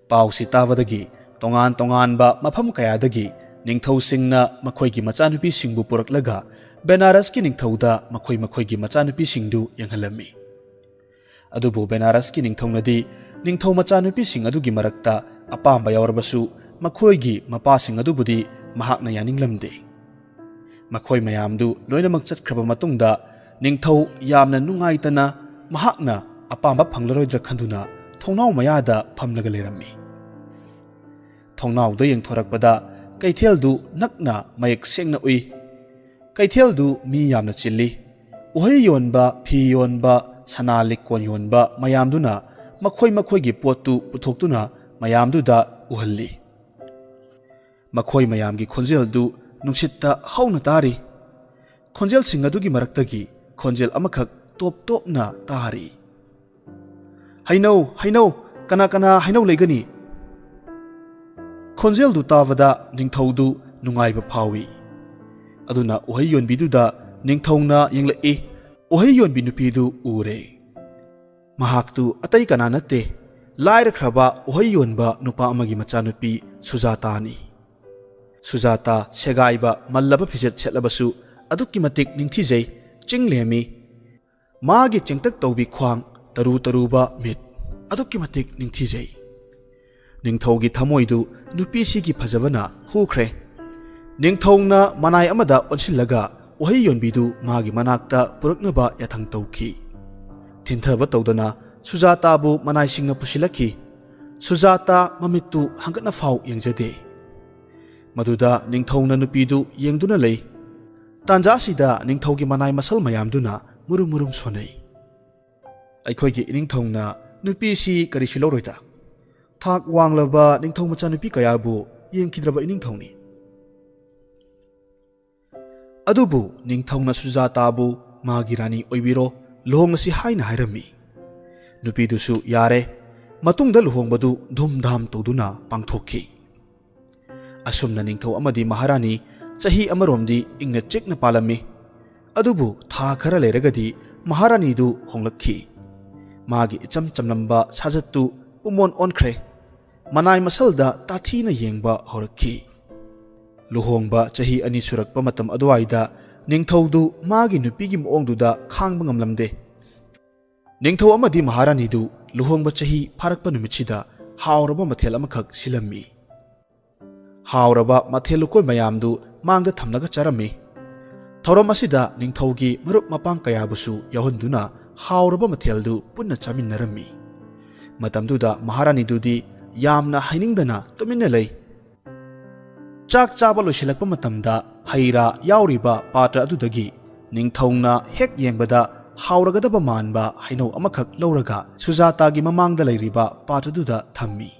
ꯄꯥꯎꯁꯤ ꯇꯥꯕꯗꯒꯤ ꯇꯣꯉꯥꯟ ꯇꯣꯉꯥꯟꯕ ꯃꯐꯝ ꯀꯌꯥꯗꯒꯤ ꯅꯤꯡꯊꯧꯁꯤꯡꯅ ꯃꯈꯣꯏꯒꯤ ꯃꯆꯥꯅꯨꯄꯤꯁꯤꯡꯕꯨ ꯄꯨꯔꯛꯂꯒ ꯕꯦꯅꯥꯔꯁꯀꯤ ꯅꯤꯡꯊꯧꯗ ꯃꯈꯣꯏ ꯃꯈꯣꯏꯒꯤ ꯃꯆꯥꯅꯨꯄꯤꯁꯤꯡꯗꯨ ꯌꯦꯡꯍꯜꯂꯝꯃꯤ꯫ ꯑꯗꯨꯕꯨ ꯕꯦꯅꯥꯔꯁꯀꯤ ꯅꯤꯡꯊꯧꯅꯗꯤ ꯅꯤꯡꯊꯧ ꯃꯆꯥꯅꯨꯄꯤꯁꯤꯡ ꯑꯗꯨꯒꯤ ꯃꯔꯛꯇ ꯑꯄꯥꯝꯕ ꯌꯥꯎꯔꯕꯁꯨ ꯃꯈꯣꯏꯒꯤ ꯃꯄꯥꯁꯤꯡ ꯑꯗꯨꯕꯨꯗꯤ ꯃꯍꯥꯛꯅ ꯌꯥꯅꯤꯡꯂꯝꯗꯦ꯫ ꯃꯈꯣꯏ ꯃꯌꯥꯝꯗꯨ ꯂꯣꯏꯅꯃꯛ ꯆꯠꯈ꯭ꯔꯕ ꯃꯇꯨꯡꯗ ꯅꯤꯡꯊꯧ ꯌꯥꯝꯅ ꯅꯨꯡꯉꯥꯏꯇꯅ ꯃꯍꯥꯛꯅ ꯑꯄꯥꯝꯕ ꯐꯪꯂꯔꯣꯏꯗ꯭ꯔꯥ ꯈꯟꯗꯨꯅ ꯊꯣꯡꯅꯥꯎ ꯃꯌꯥꯗ ꯐꯝꯂꯒ ꯂꯩꯔꯝꯃꯤ꯫ ꯊꯣꯡꯅꯥꯎꯗ ꯌꯦꯡꯊꯣꯔꯛꯄꯗ ꯀꯩꯊꯦꯜꯗꯨ ꯅꯛꯅ ꯃꯌꯦꯛ ꯁꯦꯡꯅ ꯎꯏ꯫ ꯀꯩꯊꯦꯜꯗꯨ ꯃꯤ ꯌꯥꯝꯅ ꯆꯤꯜꯂꯤ꯫ ꯎꯍꯩ ꯌꯣꯟꯕ, ꯐꯤ ꯌꯣꯟꯕ, ꯁꯅꯥ ꯂꯤꯛꯀꯣꯟ ꯌꯣꯟꯕ ꯃꯌꯥꯝꯗꯨꯅ ꯃꯈꯣꯏ ꯃꯈꯣꯏꯒꯤ ꯄꯣꯠꯇꯨ ꯄꯨꯊꯣꯛꯇꯨꯅ ꯃꯌꯥꯝꯗꯨꯗ ꯎꯍꯜꯂꯤ꯫ ꯃꯈꯣꯏ ꯃꯌꯥꯝꯒꯤ ꯈꯣꯟꯖꯦꯜꯗꯨ ꯅꯨꯡꯁꯤꯠꯇ ꯍꯧꯅ ꯇꯥꯔꯤ꯫ ꯈꯣꯟꯖꯦꯜꯁꯤꯡ ꯑꯗꯨꯒꯤ ꯃꯔꯛꯇꯒꯤ ꯈꯣꯟꯖꯦꯜ ꯑꯃꯈꯛ ꯇꯣꯞ ꯇꯣꯞꯅ ꯇꯥꯔꯤ꯫ "ꯍꯩꯅꯧ, ꯍꯩꯅꯧ, ꯀꯅꯥ ꯀꯅꯥ ꯍꯩꯅꯧ ꯂꯩꯒꯅꯤ?" ꯈꯣꯟꯖꯦꯜꯗꯨ ꯇꯥꯕꯗ ꯅꯤꯡꯊꯧꯗꯨ ꯅꯨꯡꯉꯥꯏꯕ ꯐꯥꯎꯏ꯫ ꯑꯗꯨꯅ ꯎꯍꯩ ꯌꯣꯟꯕꯤꯗꯨꯗ ꯅꯤꯡꯊꯧꯅ ꯌꯦꯡꯂꯛꯏ꯫ ꯎꯍꯩ ꯌꯣꯟꯕꯤ ꯅꯨꯄꯤꯗꯨ ꯎꯔꯦ꯫ ꯃꯍꯥꯛꯇꯨ ꯑꯇꯩ ꯀꯅꯥ ꯅꯠꯇꯦ, ꯂꯥꯏꯔꯈ꯭ꯔꯕ ꯎꯍꯩ ꯌꯣꯟꯕ ꯅꯨꯄꯥ ꯑꯃꯒꯤ ꯃꯆꯥꯅꯨꯄꯤ ꯁꯨꯖꯥꯇꯥꯅꯤ꯫ ꯁꯨꯖꯥꯇꯥ ꯁꯦꯒꯥꯏꯕ, ꯃꯜꯂꯕ ꯐꯤꯖꯦꯠ ꯁꯦꯠꯂꯕꯁꯨ ꯑꯗꯨꯛꯀꯤ ꯃꯇꯤꯛ ꯅꯤꯡꯊꯤꯖꯩ, ꯆꯤꯡ ꯂꯦꯝꯃꯤ꯫ ꯃꯥꯒꯤ ꯆꯦꯡꯇꯛ ꯇꯧꯕꯤ ꯈ꯭ꯋꯥꯡ, ꯇꯔꯨ ꯇꯔꯨꯕ ꯃꯤꯠ, ꯑꯗꯨꯛꯀꯤ ꯃꯇꯤꯛ ꯅꯤꯡꯊꯤꯖꯩ꯫ ꯅꯤꯡꯊꯧꯒꯤ ꯊꯃꯣꯏꯗꯨ ꯅꯨꯄꯤꯁꯤꯒꯤ ꯐꯖꯕꯅ ꯍꯨꯈ꯭ꯔꯦ꯫ ꯅꯤꯡꯊꯧꯅ ꯃꯅꯥꯏ ꯑꯃꯗ ꯑꯣꯟꯁꯤꯜꯂꯒ ꯎꯍꯩ ꯌꯣꯟꯕꯤꯗꯨ ꯃꯥꯒꯤ ꯃꯅꯥꯛꯇ ꯄꯨꯔꯛꯅꯕ ꯌꯥꯊꯪ ꯇꯧꯈꯤ꯫ ꯊꯤꯟꯊꯕ ꯇꯧꯗꯅ ꯁꯨꯖꯥꯇꯥꯕꯨ ꯃꯅꯥꯏꯁꯤꯡꯅ ꯄꯨꯁꯤꯜꯂꯛꯈꯤ꯫ ꯁꯨꯖꯥꯇꯥ ꯃꯃꯤꯠꯇꯨ ꯍꯪꯒꯠꯅꯐꯥꯎ ꯌꯦꯡꯖꯗꯦ꯫ ꯃꯗꯨꯗ ꯅꯤꯡꯊꯧꯅ ꯅꯨꯄꯤꯗꯨ ꯌꯦꯡꯗꯨꯅ ꯂꯩ꯫ ꯇꯥꯟꯖꯥꯁꯤꯗ ꯅꯤꯡꯊꯧꯒꯤ ꯃꯅꯥꯏ ꯃꯁꯜ ꯃꯌꯥꯝꯗꯨꯅ ꯃꯨꯔꯨꯝ ꯃꯨꯔꯨꯝ ꯁꯣꯟꯅꯩ꯫ ꯑꯩꯈꯣꯏꯒꯤ ꯏꯅꯤꯡꯊꯧꯅ ꯅꯨꯄꯤꯁꯤ ꯀꯔꯤꯁꯨ ꯂꯧꯔꯣꯏꯗ꯫ ꯊꯥꯛ ꯋꯥꯡꯂꯕ ꯅꯤꯡꯊꯧ ꯃꯆꯥꯅꯨꯄꯤ ꯀꯌꯥꯕꯨ ꯌꯦꯡꯈꯤꯗ꯭ꯔꯕ ꯏꯅꯤꯡꯊꯧꯅꯤ꯫ ꯑꯗꯨꯕꯨ ꯅꯤꯡꯊꯧꯅ ꯁꯨꯖꯥꯇꯥꯕꯨ ꯃꯥꯒꯤ ꯔꯥꯅꯤ ꯑꯣꯏꯕꯤꯔꯣ, ꯂꯨꯍꯣꯡꯂꯁꯤ ꯍꯥꯏꯅ ꯍꯥꯏꯔꯝꯃꯤ꯫ ꯅꯨꯄꯤꯗꯨꯁꯨ ꯌꯥꯔꯦ꯫ ꯃꯇꯨꯡꯗ ꯂꯨꯍꯣꯡꯕꯗꯨ ꯙꯨꯝꯙꯥꯝ ꯇꯧꯗꯨꯅ ꯄꯥꯡꯊꯣꯛꯈꯤ꯫ ꯑꯁꯨꯝꯅ ꯅꯤꯡꯊꯧ ꯑꯃꯗꯤ ꯃꯍꯥꯔꯥꯅꯤ ꯆꯍꯤ ꯑꯃꯔꯣꯝꯗꯤ ꯏꯪꯅ ꯆꯤꯛꯅ ꯄꯥꯜꯂꯝꯃꯤ꯫ ꯑꯗꯨꯕꯨ ꯊꯥ ꯈꯔ ꯂꯩꯔꯒꯗꯤ ꯃꯍꯥꯔꯥꯅꯤꯗꯨ ꯍꯣꯡꯂꯛꯈꯤ꯫ ꯃꯥꯒꯤ ꯏꯆꯝ ꯆꯝꯂꯝꯕ ꯁꯥꯖꯠꯇꯨ ꯄꯨꯝꯑꯣꯟ ꯑꯣꯟꯈ꯭ꯔꯦ꯫ ꯃꯅꯥꯏ ꯃꯁꯜꯗ ꯇꯥꯊꯤꯅ ꯌꯦꯡꯕ ꯍꯧꯔꯛꯈꯤ꯫ ꯂꯨꯍꯣꯡꯕ ꯆꯍꯤ ꯑꯅꯤ ꯁꯨꯔꯛꯄ ꯃꯇꯝ ꯑꯗꯨꯋꯥꯏꯗ ꯅꯤꯡꯊꯧꯗꯨ ꯃꯥꯒꯤ ꯅꯨꯄꯤꯒꯤ ꯃꯑꯣꯡꯗꯨꯗ ꯈꯥꯡꯕ ꯉꯝꯂꯝꯗꯦ꯫ ꯅꯤꯡꯊꯧ ꯑꯃꯗꯤ ꯃꯍꯥꯔꯥꯅꯤꯗꯨ ꯂꯨꯍꯣꯡꯕ ꯆꯍꯤ ꯐꯥꯔꯛꯄ ꯅꯨꯃꯤꯠꯁꯤꯗ ꯍꯥꯎꯔꯕ ꯃꯊꯦꯜ ꯑꯃꯈꯛ ꯁꯤꯜꯂꯝꯃꯤ꯫ ꯍꯥꯎꯔꯕ ꯃꯊꯦꯜ ꯂꯨꯀꯣꯏ ꯃꯌꯥꯝꯗꯨ ꯃꯥꯡꯗ ꯊꯝꯂꯒ ꯆꯥꯔꯝꯃꯤ꯫ ꯊꯧꯔꯝ ꯑꯁꯤꯗ ꯅꯤꯡꯊꯧꯒꯤ ꯃꯔꯨꯞ ꯃꯄꯥꯡ ꯀꯌꯥꯕꯨꯁꯨ ꯌꯥꯎꯍꯟꯗꯨꯅ ꯍꯥꯎꯔꯕ ꯃꯊꯦꯜꯗꯨ ꯄꯨꯟꯅ ꯆꯥꯃꯤꯟꯅꯔꯝꯃꯤ꯫ ꯃꯇꯝꯗꯨꯗ ꯃꯍꯥꯔꯥꯅꯤꯗꯨꯗꯤ ꯌꯥꯝꯅ ꯍꯩꯅꯤꯡꯗꯅ ꯇꯨꯃꯤꯟꯅ ꯂꯩ꯫ ꯆꯥꯛ ꯆꯥꯕ ꯂꯣꯏꯁꯤꯜꯂꯛꯄ ꯃꯇꯝꯗ ꯍꯩ ꯔꯥ ꯌꯥꯎꯔꯤꯕ ꯄꯥꯇ꯭ꯔ ꯑꯗꯨꯗꯒꯤ ꯅꯤꯡꯊꯧꯅ ꯍꯦꯛ ꯌꯦꯡꯕꯗ ꯍꯥꯎꯔꯒꯗꯕ ꯃꯥꯟꯕ ꯍꯩꯅꯧ ꯑꯃꯈꯛ ꯂꯧꯔꯒ ꯁꯨꯖꯥꯇꯥꯒꯤ ꯃꯃꯥꯡꯗ ꯂꯩꯔꯤꯕ ꯄꯥꯇ꯭ꯔꯗꯨꯗ ꯊꯝꯃꯤ꯫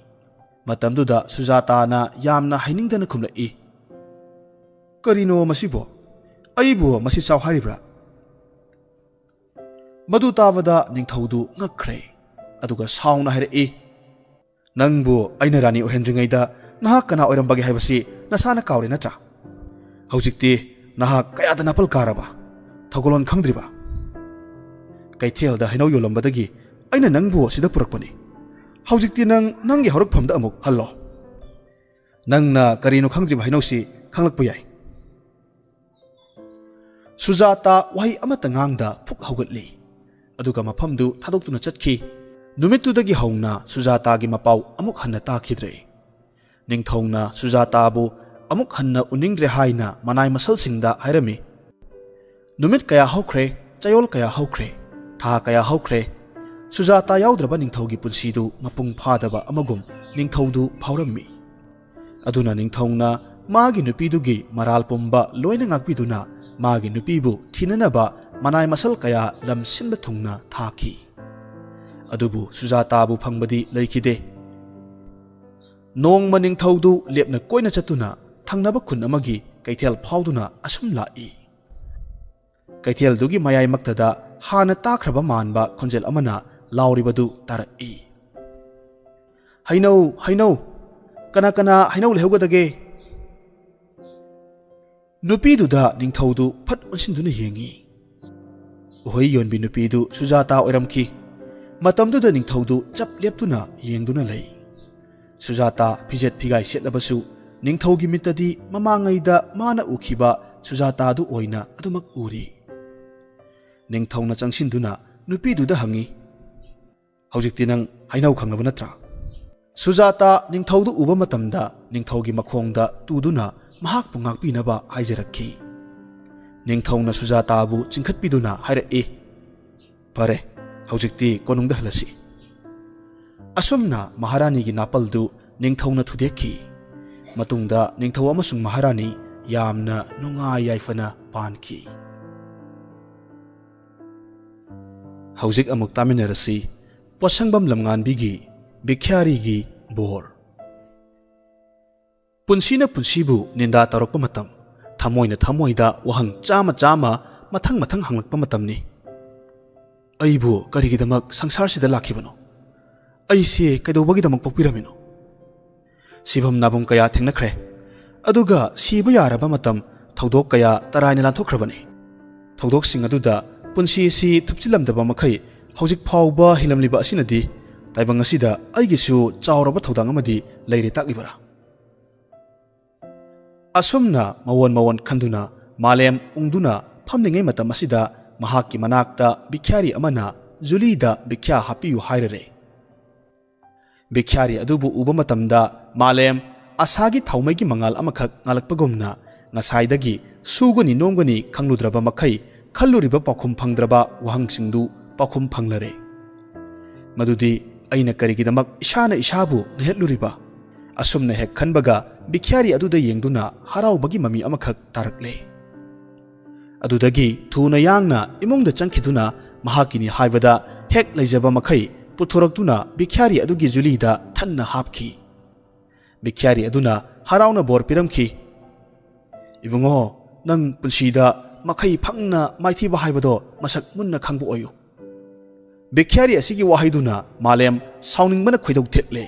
ꯃꯇꯝꯗꯨꯗ ꯁꯨꯖꯥꯇꯥꯅ ꯌꯥꯝꯅ ꯍꯩꯅꯤꯡꯗꯅ ꯈꯨꯝꯂꯛꯏ, "ꯀꯔꯤꯅꯣ ꯃꯁꯤꯕꯣ? ꯑꯩꯕꯨ ꯃꯁꯤ ꯆꯥꯎ ꯍꯥꯏꯔꯤꯕ꯭ꯔꯥ?" ꯃꯗꯨ ꯇꯥꯕꯗ ꯅꯤꯡꯊꯧꯗꯨ ꯉꯛꯈ꯭ꯔꯦ꯫ ꯑꯗꯨꯒ ꯁꯥꯎꯅ ꯍꯥꯏꯔꯛꯏ, "ꯅꯪꯕꯨ ꯑꯩꯅ ꯔꯥꯅꯤ ꯑꯣꯏꯍꯟꯗ꯭ꯔꯤꯉꯩꯗ ꯅꯍꯥꯛ ꯀꯅꯥ ꯑꯣꯏꯔꯝꯕꯒꯦ ꯍꯥꯏꯕꯁꯤ ꯅꯁꯥꯅ ꯀꯥꯎꯔꯦ ꯅꯠꯇ꯭ꯔꯥ? ꯍꯧꯖꯤꯛꯇꯤ ꯅꯍꯥꯛ ꯀꯌꯥꯗ ꯅꯥꯄꯜ ꯀꯥꯔꯕ? ꯊꯧꯒꯜꯂꯣꯟ ꯈꯪꯗ꯭ꯔꯤꯕ? ꯀꯩꯊꯦꯜꯗ ꯍꯩꯅꯧ ꯌꯣꯜꯂꯝꯕꯗꯒꯤ ꯑꯩꯅ ꯅꯪꯕꯨ ꯑꯁꯤꯗ ꯄꯨꯔꯛꯄꯅꯤ꯫ ꯍꯧꯖꯤꯛꯇꯤ ꯅꯪ ꯅꯪꯒꯤ ꯍꯧꯔꯛꯐꯝꯗ ꯑꯃꯨꯛ ꯍꯜꯂꯣ꯫ ꯅꯪꯅ ꯀꯔꯤꯅꯣ ꯈꯪꯗ꯭ꯔꯤꯕ ꯍꯩꯅꯧꯁꯤ ꯈꯪꯂꯛꯄ ꯌꯥꯏ꯫" ꯁꯨꯖꯥꯇꯥ ꯋꯥꯍꯩ ꯑꯃꯠꯇ ꯉꯥꯡꯗ ꯐꯨꯛ ꯍꯧꯒꯠꯂꯤ꯫ ꯑꯗꯨꯒ ꯃꯐꯝꯗꯨ ꯊꯥꯗꯣꯛꯇꯨꯅ ꯆꯠꯈꯤ꯫ ꯅꯨꯃꯤꯠꯇꯨꯗꯒꯤ ꯍꯧꯅ ꯁꯨꯖꯥꯇꯥꯒꯤ ꯃꯄꯥꯎ ꯑꯃꯨꯛ ꯍꯟꯅ ꯇꯥꯈꯤꯗ꯭ꯔꯦ꯫ ꯅꯤꯡꯊꯧꯅ ꯁꯨꯖꯥꯇꯥꯕꯨ ꯑꯃꯨꯛ ꯍꯟꯅ ꯎꯅꯤꯡꯗ꯭ꯔꯦ ꯍꯥꯏꯅ ꯃꯅꯥꯏ ꯃꯁꯜꯁꯤꯡꯗ ꯍꯥꯏꯔꯝꯃꯤ꯫ ꯅꯨꯃꯤꯠ ꯀꯌꯥ ꯍꯧꯈ꯭ꯔꯦ, ꯆꯌꯣꯜ ꯀꯌꯥ ꯍꯧꯈ꯭ꯔꯦ, ꯊꯥ ꯀꯌꯥ ꯍꯧꯈ꯭ꯔꯦ꯫ ꯁꯨꯖꯥꯇꯥ ꯌꯥꯎꯗ꯭ꯔꯕ ꯅꯤꯡꯊꯧꯒꯤ ꯄꯨꯟꯁꯤꯗꯨ ꯃꯄꯨꯡ ꯐꯥꯗꯕ ꯑꯃꯒꯨꯝ ꯅꯤꯡꯊꯧꯗꯨ ꯐꯥꯎꯔꯝꯃꯤ꯫ ꯑꯗꯨꯅ ꯅꯤꯡꯊꯧꯅ ꯃꯥꯒꯤ ꯅꯨꯄꯤꯗꯨꯒꯤ ꯃꯔꯥꯜ ꯄꯨꯝꯕ ꯂꯣꯏꯅ ꯉꯥꯛꯄꯤꯗꯨꯅ ꯃꯥꯒꯤ ꯅꯨꯄꯤꯕꯨ ꯊꯤꯅꯅꯕ ꯃꯅꯥꯏ ꯃꯁꯜ ꯀꯌꯥ ꯂꯝ ꯁꯤꯟꯕ ꯊꯨꯡꯅ ꯊꯥꯈꯤ꯫ ꯑꯗꯨꯕꯨ ꯁꯨꯖꯥꯇꯥꯕꯨ ꯐꯪꯕꯗꯤ ꯂꯩꯈꯤꯗꯦ꯫ ꯅꯣꯡꯃ ꯅꯤꯡꯊꯧꯗꯨ ꯂꯦꯞꯅ ꯀꯣꯏꯅ ꯆꯠꯇꯨꯅ ꯊꯪꯅꯕ ꯈꯨꯟ ꯑꯃꯒꯤ ꯀꯩꯊꯦꯜ ꯐꯥꯎꯗꯨꯅ ꯑꯁꯨꯝ ꯂꯥꯛꯏ꯫ ꯀꯩꯊꯦꯜꯗꯨꯒꯤ ꯃꯌꯥꯏꯃꯛꯇꯗ ꯍꯥꯟꯅ ꯇꯥꯈ꯭ꯔꯕ ꯃꯥꯟꯕ ꯈꯣꯟꯖꯦꯜ ꯑꯃꯅ ꯂꯥꯎꯔꯤꯕꯗꯨ ꯇꯥꯔꯛꯏ꯫ "ꯍꯩꯅꯧ, ꯍꯩꯅꯧ! ꯀꯅꯥ ꯀꯅꯥ ꯍꯩꯅꯧ ꯂꯩꯍꯧꯒꯗꯒꯦ?" ꯅꯨꯄꯤꯗꯨꯗ ꯅꯤꯡꯊꯧꯗꯨ ꯐꯠ ꯑꯣꯟꯁꯤꯟꯗꯨꯅ ꯌꯦꯡꯉꯤ꯫ ꯎꯍꯩ ꯌꯣꯟꯕꯤ ꯅꯨꯄꯤꯗꯨ ꯁꯨꯖꯥꯇꯥ ꯑꯣꯏꯔꯝꯈꯤ꯫ ꯃꯇꯝꯗꯨꯗ ꯅꯤꯡꯊꯧꯗꯨ ꯆꯞ ꯂꯦꯞꯇꯨꯅ ꯌꯦꯡꯗꯨꯅ ꯂꯩ꯫ ꯁꯨꯖꯥꯇꯥ ꯐꯤꯖꯦꯠ ꯐꯤꯒꯥꯏ ꯁꯦꯠꯂꯕꯁꯨ ꯅꯤꯡꯊꯧꯒꯤ ꯃꯤꯠꯇꯗꯤ ꯃꯃꯥꯡꯉꯩꯗ ꯃꯥꯅ ꯎꯈꯤꯕ ꯁꯨꯖꯥꯇꯥꯗꯨ ꯑꯣꯏꯅ ꯑꯗꯨꯃꯛ ꯎꯔꯤ꯫ ꯅꯤꯡꯊꯧꯅ ꯆꯪꯁꯤꯟꯗꯨꯅ ꯅꯨꯄꯤꯗꯨꯗ ꯍꯪꯉꯤ, "ꯍꯧꯖꯤꯛꯇꯤ ꯅꯪ ꯍꯩꯅꯧ ꯈꯪꯂꯕ ꯅꯠꯇ꯭ꯔꯥ?" ꯁꯨꯖꯥꯇꯥ ꯅꯤꯡꯊꯧꯗꯨ ꯎꯕ ꯃꯇꯝꯗ ꯅꯤꯡꯊꯧꯒꯤ ꯃꯈꯣꯡꯗ ꯇꯨꯗꯨꯅ ꯃꯍꯥꯛꯄꯨ ꯉꯥꯛꯄꯤꯅꯕ ꯍꯥꯏꯖꯔꯛꯈꯤ꯫ ꯅꯤꯡꯊꯧꯅ ꯁꯨꯖꯥꯇꯥꯕꯨ ꯆꯤꯡꯈꯠꯄꯤꯗꯨꯅ ꯍꯥꯏꯔꯛꯏ, "ꯐꯔꯦ, ꯍꯧꯖꯤꯛꯇꯤ ꯀꯣꯅꯨꯡꯗ ꯍꯜꯂꯁꯤ꯫" ꯑꯁꯨꯝꯅ ꯃꯍꯥꯔꯥꯅꯤꯒꯤ ꯅꯥꯄꯜꯗꯨ ꯅꯤꯡꯊꯧꯅ ꯊꯨꯗꯦꯛꯈꯤ꯫ ꯃꯇꯨꯡꯗ ꯅꯤꯡꯊꯧ ꯑꯃꯁꯨꯡ ꯃꯍꯥꯔꯥꯅꯤ ꯌꯥꯝꯅ ꯅꯨꯡꯉꯥꯏ ꯌꯥꯏꯐꯅ ꯄꯥꯟꯈꯤ꯫ ꯍꯧꯖꯤꯛ ꯑꯃꯨꯛ ꯇꯥꯃꯤꯟꯅꯔꯁꯤ ꯄꯣꯠꯁꯪꯕꯝ ꯂꯝꯉꯥꯟꯕꯤꯒꯤ ꯕꯤꯈ꯭ꯌꯥꯔꯤꯒꯤ ꯕꯣꯔ꯫ ꯄꯨꯟꯁꯤꯅ ꯄꯨꯟꯁꯤꯕꯨ ꯅꯤꯟꯗꯥ ꯇꯧꯔꯛꯄ ꯃꯇꯝ, ꯊꯃꯣꯏꯅ ꯊꯃꯣꯏꯗ ꯋꯥꯍꯪ ꯆꯥꯝꯃ ꯆꯥꯝꯃ ꯃꯊꯪ ꯃꯊꯪ ꯍꯪꯂꯛꯄ ꯃꯇꯝꯅꯤ꯫ "ꯑꯩꯕꯨ ꯀꯔꯤꯒꯤꯗꯃꯛ ꯁꯪꯁꯥꯔꯁꯤꯗ ꯂꯥꯛꯈꯤꯕꯅꯣ? ꯑꯩꯁꯦ ꯀꯩꯗꯧꯕꯒꯤꯗꯃꯛ ꯄꯣꯛꯄꯤꯔꯝꯃꯤꯅꯣ?" ꯁꯤꯐꯝ ꯅꯥꯐꯝ ꯀꯌꯥ ꯊꯦꯡꯅꯈ꯭ꯔꯦ꯫ ꯑꯗꯨꯒ ꯁꯤꯕ ꯌꯥꯔꯕ ꯃꯇꯝ, ꯊꯧꯗꯣꯛ ꯀꯌꯥ ꯇꯔꯥꯏꯅ ꯂꯥꯟꯊꯣꯛꯈ꯭ꯔꯕꯅꯤ꯫ ꯊꯧꯗꯣꯛꯁꯤꯡ ꯑꯗꯨꯗ ꯄꯨꯟꯁꯤ ꯑꯁꯤ ꯊꯨꯞꯆꯤꯜꯂꯝꯗꯕ ꯃꯈꯩ ꯍꯧꯖꯤꯛ ꯐꯥꯎꯕ ꯍꯤꯂꯝꯂꯤꯕ ꯑꯁꯤꯅꯗꯤ ꯇꯥꯏꯕꯪ ꯑꯁꯤꯗ ꯑꯩꯒꯤꯁꯨ ꯆꯥꯎꯔꯕ ꯊꯧꯗꯥꯡ ꯑꯃꯗꯤ ꯂꯩꯔꯦ ꯇꯥꯛꯂꯤꯕꯔꯥ? ꯑꯁꯨꯝꯅ ꯃꯋꯣꯟ ꯃꯋꯣꯟ ꯈꯟꯗꯨꯅ ꯃꯥꯂꯦꯝ ꯎꯪꯗꯨꯅ ꯐꯝꯂꯤꯉꯩ ꯃꯇꯝ ꯑꯁꯤꯗ ꯃꯍꯥꯛꯀꯤ ꯃꯅꯥꯛꯇ ꯕꯤꯈ꯭ꯌꯥꯔꯤ ꯑꯃꯅ ꯖꯨꯂꯤꯗ ꯕꯤꯈ꯭ꯌꯥ ꯍꯥꯞꯄꯤꯌꯨ ꯍꯥꯏꯔꯔꯦ꯫ ꯕꯤꯈ꯭ꯌꯥꯔꯤ ꯑꯗꯨꯕꯨ ꯎꯕ ꯃꯇꯝꯗ ꯃꯥꯂꯦꯝ ꯑꯁꯥꯒꯤ ꯊꯥꯎꯃꯩꯒꯤ ꯃꯉꯥꯜ ꯑꯃꯈꯛ ꯉꯥꯜꯂꯛꯄꯒꯨꯝꯅ ꯉꯁꯥꯏꯗꯒꯤ ꯁꯨꯒꯅꯤ ꯅꯣꯝꯒꯅꯤ ꯈꯪꯂꯨꯗ꯭ꯔꯕ ꯃꯈꯩ ꯈꯜꯂꯨꯔꯤꯕ ꯄꯥꯎꯈꯨꯝ ꯐꯪꯗ꯭ꯔꯕ ꯋꯥꯍꯪꯁꯤꯡꯗꯨ ꯄꯥꯎꯈꯨꯝ ꯐꯪꯂꯔꯦ꯫ ꯃꯗꯨꯗꯤ ꯑꯩꯅ ꯀꯔꯤꯒꯤꯗꯃꯛ ꯏꯁꯥꯅ ꯏꯁꯥꯕꯨ ꯅꯩꯍꯠꯂꯨꯔꯤꯕ? ꯑꯁꯨꯝꯅ ꯍꯦꯛ ꯈꯟꯕꯒ ꯕꯤꯈ꯭ꯌꯥꯔꯤ ꯑꯗꯨꯗ ꯌꯦꯡꯗꯨꯅ ꯍꯔꯥꯎꯕꯒꯤ ꯃꯃꯤ ꯑꯃꯈꯛ ꯇꯥꯔꯛꯂꯦ꯫ ꯑꯗꯨꯗꯒꯤ ꯊꯨꯅ ꯌꯥꯡꯅ ꯏꯃꯨꯡꯗ ꯆꯪꯈꯤꯗꯨꯅ ꯃꯍꯥꯛꯀꯤꯅꯤ ꯍꯥꯏꯕꯗ ꯍꯦꯛ ꯂꯩꯖꯕ ꯃꯈꯩ ꯄꯨꯊꯣꯔꯛꯇꯨꯅ ꯚꯤꯈ꯭ꯌꯥꯔꯤ ꯑꯗꯨꯒꯤ ꯖꯨꯂꯤꯗ ꯊꯟꯅ ꯍꯥꯞꯈꯤ꯫ ꯚꯤꯈ꯭ꯌꯥꯔꯤ ꯑꯗꯨꯅ ꯍꯔꯥꯎꯅ ꯕꯣꯔ ꯄꯤꯔꯝꯈꯤ, "ꯏꯕꯨꯡꯉꯣ, ꯅꯪ ꯄꯨꯟꯁꯤꯗ ꯃꯈꯩ ꯐꯪꯅ ꯃꯥꯏꯊꯤꯕ ꯍꯥꯏꯕꯗꯣ ꯃꯁꯛ ꯃꯨꯟꯅ ꯈꯪꯕ ꯑꯣꯏꯌꯨ꯫" ꯚꯤꯈ꯭ꯌꯥꯔꯤ ꯑꯁꯤꯒꯤ ꯋꯥꯍꯩꯗꯨꯅ ꯃꯥꯂꯦꯝ ꯁꯥꯎꯅꯤꯡꯕꯅ ꯈꯣꯏꯗꯧ ꯊꯤꯠꯂꯦ꯫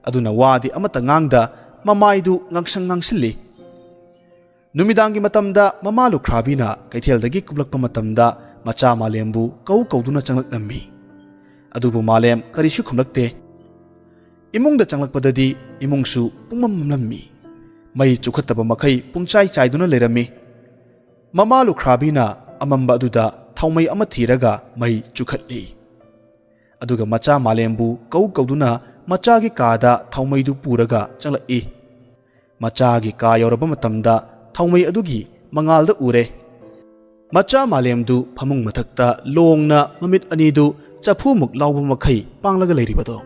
ꯑꯗꯨꯅ ꯋꯥꯗꯤ ꯑꯃꯠꯇ ꯉꯥꯡꯗ ꯃꯃꯥꯏꯗꯨ ꯉꯥꯡꯁꯪ ꯉꯥꯡꯁꯤꯜꯂꯤ꯫ ꯅꯨꯃꯤꯗꯥꯡꯒꯤ ꯃꯇꯝꯗ ꯃꯃꯥ ꯂꯨꯈ꯭ꯔꯥꯕꯤꯅ ꯀꯩꯊꯦꯜꯗꯒꯤ ꯀꯨꯝꯂꯛꯄ ꯃꯇꯝꯗ ꯃꯆꯥ ꯃꯥꯂꯦꯝꯕꯨ ꯀꯧ ꯀꯧꯗꯨꯅ ꯆꯪꯂꯛꯂꯝꯃꯤ꯫ ꯑꯗꯨꯕꯨ ꯃꯥꯂꯦꯝ ꯀꯔꯤꯁꯨ ꯈꯨꯝꯂꯛꯇꯦ꯫ ꯏꯃꯨꯡꯗ ꯆꯪꯂꯛꯄꯗꯗꯤ ꯏꯃꯨꯡꯁꯨ ꯄꯨꯡꯃꯝ ꯃꯝꯂꯝꯃꯤ꯫ ꯃꯩ ꯆꯨꯈꯠꯇꯕ ꯃꯈꯩ ꯄꯨꯡꯆꯥꯏ ꯆꯥꯏꯗꯨꯅ ꯂꯩꯔꯝꯃꯤ꯫ ꯃꯃꯥ ꯂꯨꯈ꯭ꯔꯥꯕꯤꯅ ꯑꯃꯝꯕ ꯑꯗꯨꯗ ꯊꯥꯎꯃꯩ ꯑꯃ ꯊꯤꯔꯒ ꯃꯩ ꯆꯨꯈꯠꯂꯤ꯫ ꯑꯗꯨꯒ ꯃꯆꯥ ꯃꯥꯂꯦꯝꯕꯨ ꯀꯧ ꯀꯧꯗꯨꯅ ꯃꯆꯥꯒꯤ ꯀꯥꯗ ꯊꯥꯎꯃꯩꯗꯨ ꯄꯨꯔꯒ ꯆꯪꯂꯛꯏ꯫ ꯃꯆꯥꯒꯤ ꯀꯥ ꯌꯧꯔꯕ ꯃꯇꯝꯗ ꯊꯥꯎꯃꯩ ꯑꯗꯨꯒꯤ ꯃꯉꯥꯜꯗ ꯎꯔꯦ꯫ ꯃꯆꯥ ꯃꯥꯂꯦꯝꯗꯨ ꯐꯃꯨꯡ ꯃꯊꯛꯇ ꯂꯣꯡꯅ ꯃꯃꯤꯠ ꯑꯅꯤꯗꯨ ꯆꯐꯨꯃꯨꯛ ꯂꯥꯎꯕ ꯃꯈꯩ ꯄꯥꯡꯂꯒ ꯂꯩꯔꯤꯕꯗꯣ꯫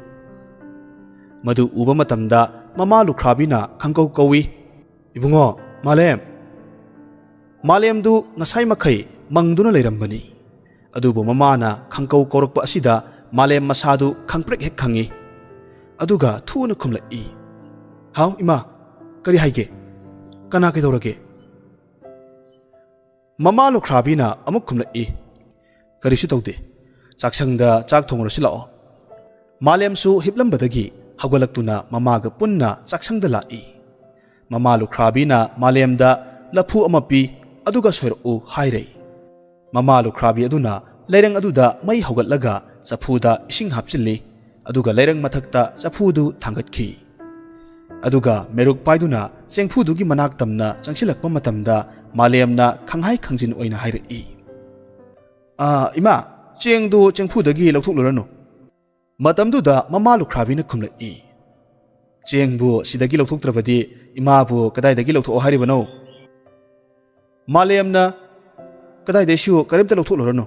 ꯃꯗꯨ ꯎꯕ ꯃꯇꯝꯗ ꯃꯃꯥ ꯂꯨꯈ꯭ꯔꯥꯕꯤꯅ ꯈꯪꯀꯧ ꯀꯧꯏ, "ꯏꯕꯨꯡꯉꯣ, ꯃꯥꯂꯦꯝ!" ꯃꯥꯂꯦꯝꯗꯨ ꯉꯁꯥꯏ ꯃꯈꯩ ꯃꯪꯗꯨꯅ ꯂꯩꯔꯝꯕꯅꯤ꯫ ꯑꯗꯨꯕꯨ ꯃꯃꯥꯅ ꯈꯪꯀꯧ ꯀꯧꯔꯛꯄ ꯑꯁꯤꯗ ꯃꯥꯂꯦꯝ ꯃꯁꯥꯗꯨ ꯈꯪꯄ꯭ꯔꯦꯛ ꯍꯦꯛ ꯈꯪꯏ꯫ ꯑꯗꯨꯒ ꯊꯨꯅ ꯈꯨꯝꯂꯛꯏ, "ꯍꯥꯎ ꯏꯃꯥ, ꯀꯔꯤ ꯍꯥꯏꯒꯦ? ꯀꯅꯥ ꯀꯩꯗꯧꯔꯒꯦ?" ꯃꯃꯥ ꯂꯨꯈ꯭ꯔꯥꯕꯤꯅ ꯑꯃꯨꯛ ꯈꯨꯝꯂꯛꯏ, "ꯀꯔꯤꯁꯨ ꯇꯧꯗꯦ꯫ ꯆꯥꯛꯁꯪꯗ ꯆꯥꯛ ꯊꯣꯡꯉꯨꯔꯁꯤ ꯂꯥꯛꯑꯣ꯫" ꯃꯥꯂꯦꯝꯁꯨ ꯍꯤꯞꯂꯝꯕꯗꯒꯤ ꯍꯧꯒꯠꯂꯛꯇꯨꯅ ꯃꯃꯥꯒ ꯄꯨꯟꯅ ꯆꯥꯛꯁꯪꯗ ꯂꯥꯛꯏ꯫ ꯃꯃꯥ ꯂꯨꯈ꯭ꯔꯥꯕꯤꯅ ꯃꯥꯂꯦꯝꯗ ꯂꯐꯨ ꯑꯃ ꯄꯤ, ꯑꯗꯨꯒ ꯁꯣꯏꯔꯛꯎ ꯍꯥꯏꯔꯦ꯫ ꯃꯃꯥ ꯂꯨꯈ꯭ꯔꯥꯕꯤ ꯑꯗꯨꯅ ꯂꯩꯔꯪ ꯑꯗꯨꯗ ꯃꯩ ꯍꯧꯒꯠꯂꯒ ꯆꯐꯨꯗ ꯏꯁꯤꯡ ꯍꯥꯞꯆꯤꯜꯂꯤ, ꯑꯗꯨꯒ ꯂꯩꯔꯪ ꯃꯊꯛꯇ ꯆꯐꯨꯗꯨ ꯊꯥꯡꯒꯠꯈꯤ꯫ ꯑꯗꯨꯒ ꯃꯦꯔꯨꯛ ꯄꯥꯏꯗꯨꯅ ꯆꯦꯡꯐꯨꯗꯨꯒꯤ ꯃꯅꯥꯛ ꯇꯝꯅ ꯆꯪꯁꯤꯜꯂꯛꯄ ꯃꯇꯝꯗ ꯃꯥꯂꯦꯝꯅ ꯈꯪꯍꯥꯏ ꯈꯪꯖꯤꯟ ꯑꯣꯏꯅ ꯍꯥꯏꯔꯛꯏ, "ꯑꯥ, ꯏꯃꯥ, ꯆꯦꯡꯗꯨ ꯆꯦꯡꯐꯨꯗꯒꯤ ꯂꯧꯊꯣꯛꯂꯨꯔꯅꯨ꯫" ꯃꯇꯝꯗꯨꯗ ꯃꯃꯥ ꯂꯨꯈ꯭ꯔꯥꯕꯤꯅ ꯈꯨꯝꯂꯛꯏ, "ꯆꯦꯡꯕꯨ ꯁꯤꯗꯒꯤ ꯂꯧꯊꯣꯛꯇ꯭ꯔꯕꯗꯤ ꯏꯃꯥꯕꯨ ꯀꯗꯥꯏꯗꯒꯤ ꯂꯧꯊꯣꯛꯑꯣ ꯍꯥꯏꯔꯤꯕꯅꯣ?" ꯃꯥꯂꯦꯝꯅ, "ꯀꯗꯥꯏꯗꯩꯁꯨ ꯀꯔꯤꯝꯇ ꯂꯧꯊꯣꯛꯂꯨꯔꯅꯨ,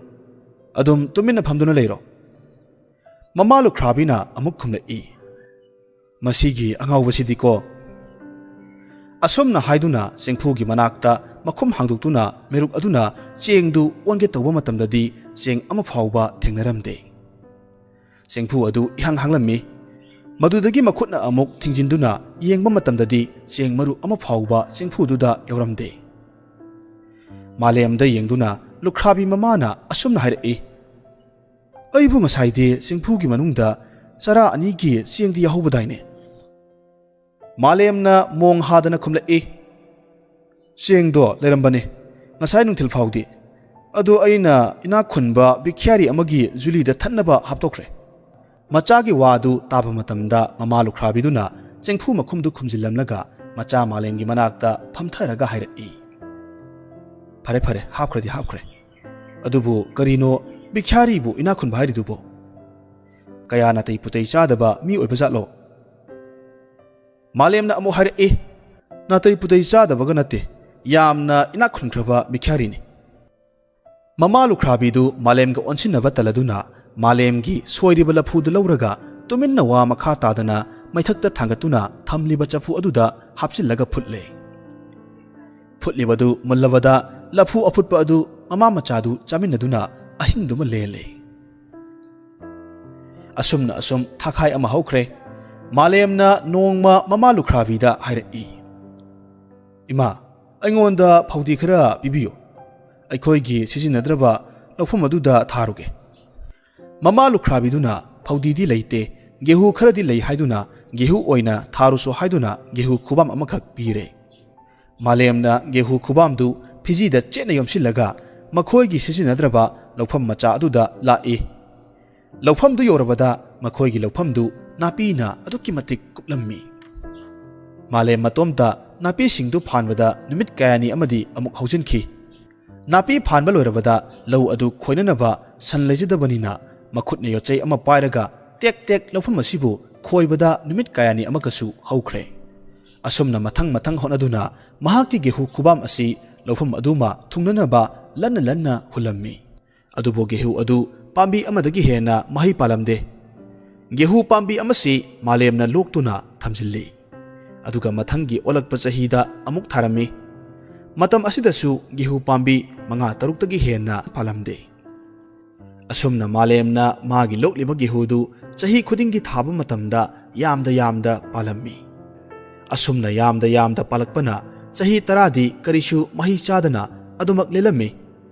ꯑꯗꯨꯝ ꯇꯨꯃꯤꯟꯅ ꯐꯝꯗꯨꯅ ꯂꯩꯔꯣ꯫" ꯃꯃꯥ ꯂꯨꯈ꯭ꯔꯥꯕꯤꯅ ꯑꯃꯨꯛ ꯈꯨꯝꯂꯛꯏ, "ꯃꯁꯤꯒꯤ ꯑꯉꯥꯎꯕꯁꯤꯗꯤꯀꯣ!" ꯑꯁꯨꯝꯅ ꯍꯥꯏꯗꯨꯅ ꯆꯦꯡꯐꯨꯒꯤ ꯃꯅꯥꯛꯇ ꯃꯈꯨꯝ ꯍꯥꯡꯗꯣꯛꯇꯨꯅ ꯃꯦꯔꯨꯛ ꯑꯗꯨꯅ ꯆꯦꯡꯗꯨ ꯑꯣꯟꯒꯦ ꯇꯧꯕ ꯃꯇꯝꯗꯗꯤ ꯆꯦꯡ ꯑꯃ ꯐꯥꯎꯕ ꯊꯦꯡꯅꯔꯝꯗꯦ꯫ ꯆꯦꯡꯐꯨ ꯑꯗꯨ ꯏꯍꯥꯡ ꯍꯥꯡꯂꯝꯃꯤ꯫ ꯃꯗꯨꯗꯒꯤ ꯃꯈꯨꯠꯅ ꯑꯃꯨꯛ ꯊꯤꯡꯖꯤꯟꯗꯨꯅ ꯌꯦꯡꯕ ꯃꯇꯝꯗꯗꯤ ꯆꯦꯡ ꯃꯔꯨ ꯑꯃ ꯐꯥꯎꯕ ꯆꯦꯡꯐꯨꯗꯨꯗ ꯌꯥꯎꯔꯝꯗꯦ꯫ ꯃꯥꯂꯦꯝꯗ ꯌꯦꯡꯗꯨꯅ ꯂꯨꯈ꯭ꯔꯥꯕꯤ ꯃꯃꯥꯅ ꯑꯁꯨꯝꯅ ꯍꯥꯏꯔꯛꯏ, "ꯑꯩꯕꯨ ꯉꯁꯥꯏꯗꯤ ꯆꯦꯡꯐꯨꯒꯤ ꯃꯅꯨꯡꯗ ꯆꯔꯥ ꯑꯅꯤꯒꯤ ꯆꯦꯡꯗꯤ ꯌꯥꯎꯍꯧꯕꯗꯥꯏꯅꯦ?" ꯃꯥꯂꯦꯝꯅ ꯃꯣꯡ ꯍꯥꯗꯅ ꯈꯨꯝꯂꯛꯏ, "ꯆꯦꯡꯗꯣ ꯂꯩꯔꯝꯕꯅꯤ ꯉꯁꯥꯏ ꯅꯨꯡꯊꯤꯜ ꯐꯥꯎꯗꯤ꯫ ꯑꯗꯨ ꯑꯩꯅ ꯏꯅꯥꯛ ꯈꯨꯟꯕ ꯕꯤꯈ꯭ꯌꯥꯔꯤ ꯑꯃꯒꯤ ꯖꯨꯂꯤꯗ ꯊꯠꯅꯕ ꯍꯥꯞꯇꯣꯛꯈ꯭ꯔꯦ꯫" ꯃꯆꯥꯒꯤ ꯋꯥꯗꯨ ꯇꯥꯕ ꯃꯇꯝꯗ ꯃꯃꯥ ꯂꯨꯈ꯭ꯔꯥꯕꯤꯗꯨꯅ ꯆꯦꯡꯐꯨ ꯃꯈꯨꯝꯗꯨ ꯈꯨꯝꯖꯤꯜꯂꯝꯂꯒ ꯃꯆꯥ ꯃꯥꯂꯦꯝꯒꯤ ꯃꯅꯥꯛꯇ ꯐꯝꯊꯔꯒ ꯍꯥꯏꯔꯛꯏ, "ꯐꯔꯦ, ꯐꯔꯦ, ꯍꯥꯞꯈ꯭ꯔꯗꯤ ꯍꯥꯞꯈ꯭ꯔꯦ꯫ ꯑꯗꯨꯕꯨ ꯀꯔꯤꯅꯣ ꯕꯤꯈ꯭ꯌꯥꯔꯤꯕꯨ ꯏꯅꯥꯛ ꯈꯨꯟꯕ ꯍꯥꯏꯔꯤꯗꯨꯕꯣ? ꯀꯌꯥ ꯅꯥꯇꯩ ꯄꯨꯇꯩ ꯆꯥꯗꯕ ꯃꯤ ꯑꯣꯏꯕꯖꯥꯠꯂꯣ?" ꯃꯥꯂꯦꯝꯅ ꯑꯃꯨꯛ ꯍꯥꯏꯔꯛꯏ, "ꯅꯥꯇꯩ ꯄꯨꯇꯩ ꯆꯥꯗꯕꯒ ꯅꯠꯇꯦ, ꯌꯥꯝꯅ ꯏꯅꯥꯛ ꯈꯨꯟꯈ꯭ꯔꯕ ꯕꯤꯈ꯭ꯌꯥꯔꯤꯅꯤ꯫" ꯃꯃꯥ ꯂꯨꯈ꯭ꯔꯥꯕꯤꯗꯨ ꯃꯥꯂꯦꯝꯒ ꯑꯣꯟꯁꯤꯟꯅꯕ ꯇꯜꯂꯗꯨꯅ ꯃꯥꯂꯦꯝꯒꯤ ꯁꯣꯏꯔꯤꯕ ꯂꯐꯨꯗꯨ ꯂꯧꯔꯒ ꯇꯨꯃꯤꯟꯅ ꯋꯥ ꯃꯈꯥ ꯇꯥꯗꯅ ꯃꯩꯊꯛꯇ ꯊꯥꯡꯒꯠꯇꯨꯅ ꯊꯝꯂꯤꯕ ꯆꯐꯨ ꯑꯗꯨꯗ ꯍꯥꯞꯆꯤꯜꯂꯒ ꯐꯨꯠꯂꯦ꯫ ꯐꯨꯠꯂꯤꯕꯗꯨ ꯃꯨꯜꯂꯕꯗ ꯂꯐꯨ ꯑꯐꯨꯠꯄ ꯑꯗꯨ ꯃꯃꯥ ꯃꯆꯥꯗꯨ ꯆꯥꯃꯤꯟꯅꯗꯨꯅ ꯑꯍꯤꯡꯗꯨꯃ ꯂꯦꯜꯂꯦ꯫ ꯑꯁꯨꯝꯅ ꯑꯁꯨꯝ ꯊꯥꯈꯥꯏ ꯑꯃ ꯍꯧꯈ꯭ꯔꯦ꯫ ꯃꯥꯂꯦꯝꯅ ꯅꯣꯡꯃ ꯃꯃꯥ ꯂꯨꯈ꯭ꯔꯥꯕꯤꯗ ꯍꯥꯏꯔꯛꯏ, "ꯏꯃꯥ, ꯑꯩꯉꯣꯟꯗ ꯐꯧꯗꯤ ꯈꯔ ꯄꯤꯕꯤꯌꯨ꯫ ꯑꯩꯈꯣꯏꯒꯤ ꯁꯤꯖꯤꯟꯅꯗ꯭ꯔꯕ ꯂꯧꯐꯝ ꯑꯗꯨꯗ ꯊꯥꯔꯨꯒꯦ꯫" ꯃꯃꯥ ꯂꯨꯈ꯭ꯔꯥꯕꯤꯗꯨꯅ ꯐꯧꯗꯤꯗꯤ ꯂꯩꯇꯦ, ꯒꯦꯍꯨ ꯈꯔꯗꯤ ꯂꯩ ꯍꯥꯏꯗꯨꯅ ꯒꯦꯍꯨ ꯑꯣꯏꯅ ꯊꯥꯔꯨꯁꯨ ꯍꯥꯏꯗꯨꯅ ꯒꯦꯍꯨ ꯈꯨꯕꯥꯝ ꯑꯃꯈꯛ ꯄꯤꯔꯦ꯫ ꯃꯥꯂꯦꯝꯅ ꯒꯦꯍꯨ ꯈꯨꯕꯥꯝꯗꯨ ꯐꯤꯖꯤꯗ ꯆꯦꯠꯅ ꯌꯣꯝꯁꯤꯜꯂꯒ ꯃꯈꯣꯏꯒꯤ ꯁꯤꯖꯤꯟꯅꯗ꯭ꯔꯕ ꯂꯧꯐꯝ ꯃꯆꯥ ꯑꯗꯨꯗ ꯂꯥꯛꯏ꯫ ꯂꯧꯐꯝꯗꯨ ꯌꯧꯔꯕꯗ ꯃꯈꯣꯏꯒꯤ ꯂꯧꯐꯝꯗꯨ ꯅꯥꯄꯤꯅ ꯑꯗꯨꯛꯀꯤ ꯃꯇꯤꯛ ꯀꯨꯞꯂꯝꯃꯤ꯫ ꯃꯥꯂꯦꯝ ꯃꯇꯣꯝꯇ ꯅꯥꯄꯤꯁꯤꯡꯗꯨ ꯐꯥꯟꯕꯗ ꯅꯨꯃꯤꯠ ꯀꯌꯥꯅꯤ ꯑꯃꯗꯤ ꯑꯃꯨꯛ ꯍꯧꯖꯤꯟꯈꯤ꯫ ꯅꯥꯄꯤ ꯐꯥꯟꯕ ꯂꯣꯏꯔꯕꯗ ꯂꯧ ꯑꯗꯨ ꯈꯣꯏꯅꯅꯕ ꯁꯟ ꯂꯩꯖꯗꯕꯅꯤꯅ ꯃꯈꯨꯠꯅ ꯌꯣꯠꯆꯩ ꯑꯃ ꯄꯥꯏꯔꯒ ꯇꯦꯛ ꯇꯦꯛ ꯂꯧꯐꯝ ꯑꯁꯤꯕꯨ ꯈꯣꯏꯕꯗ ꯅꯨꯃꯤꯠ ꯀꯌꯥꯅꯤ ꯑꯃꯒꯁꯨ ꯍꯧꯈ꯭ꯔꯦ꯫ ꯑꯁꯨꯝꯅ ꯃꯊꯪ ꯃꯊꯪ ꯍꯣꯠꯅꯗꯨꯅ ꯃꯍꯥꯛꯀꯤ ꯒꯦꯍꯨ ꯈꯨꯕꯥꯝ ꯑꯁꯤ ꯂꯧꯐꯝ ꯑꯗꯨꯃ ꯊꯨꯡꯅꯅꯕ ꯂꯟꯅ ꯂꯟꯅ ꯍꯨꯜꯂꯝꯃꯤ꯫ ꯑꯗꯨꯕꯨ ꯒꯦꯍꯨ ꯑꯗꯨ ꯄꯥꯝꯕꯤ ꯑꯃꯗꯒꯤ ꯍꯦꯟꯅ ꯃꯍꯩ ꯄꯥꯜꯂꯝꯗꯦ꯫ ꯒꯦꯍꯨ ꯄꯥꯝꯕꯤ ꯑꯃꯁꯤ ꯃꯥꯂꯦꯝꯅ ꯂꯣꯛꯇꯨꯅ ꯊꯝꯖꯤꯜꯂꯤ꯫ ꯑꯗꯨꯒ ꯃꯊꯪꯒꯤ ꯑꯣꯜꯂꯛꯄ ꯆꯍꯤꯗ ꯑꯃꯨꯛ ꯊꯥꯔꯝꯃꯤ꯫ ꯃꯇꯝ ꯑꯁꯤꯗꯁꯨ ꯒꯦꯍꯨ ꯄꯥꯝꯕꯤ ꯃꯉꯥ ꯇꯔꯨꯛꯇꯒꯤ ꯍꯦꯟꯅ ꯄꯥꯜꯂꯝꯗꯦ꯫ ꯑꯁꯨꯝꯅ ꯃꯥꯂꯦꯝꯅ ꯃꯥꯒꯤ ꯂꯣꯛꯂꯤꯕ ꯒꯦꯍꯨꯗꯨ ꯆꯍꯤ ꯈꯨꯗꯤꯡꯒꯤ ꯊꯥꯕ ꯃꯇꯝꯗ ꯌꯥꯝꯗ ꯌꯥꯝꯗ ꯄꯥꯜꯂꯝꯃꯤ꯫ ꯑꯁꯨꯝꯅ ꯌꯥꯝꯗ ꯌꯥꯝꯗ ꯄꯥꯜꯂꯛꯄꯅ ꯆꯍꯤ ꯇꯔꯥꯗꯤ ꯀꯔꯤꯁꯨ ꯃꯍꯩ ꯆꯥꯗꯅ ꯑꯗꯨꯃꯛ ꯂꯦꯜꯂꯝꯃꯤ꯫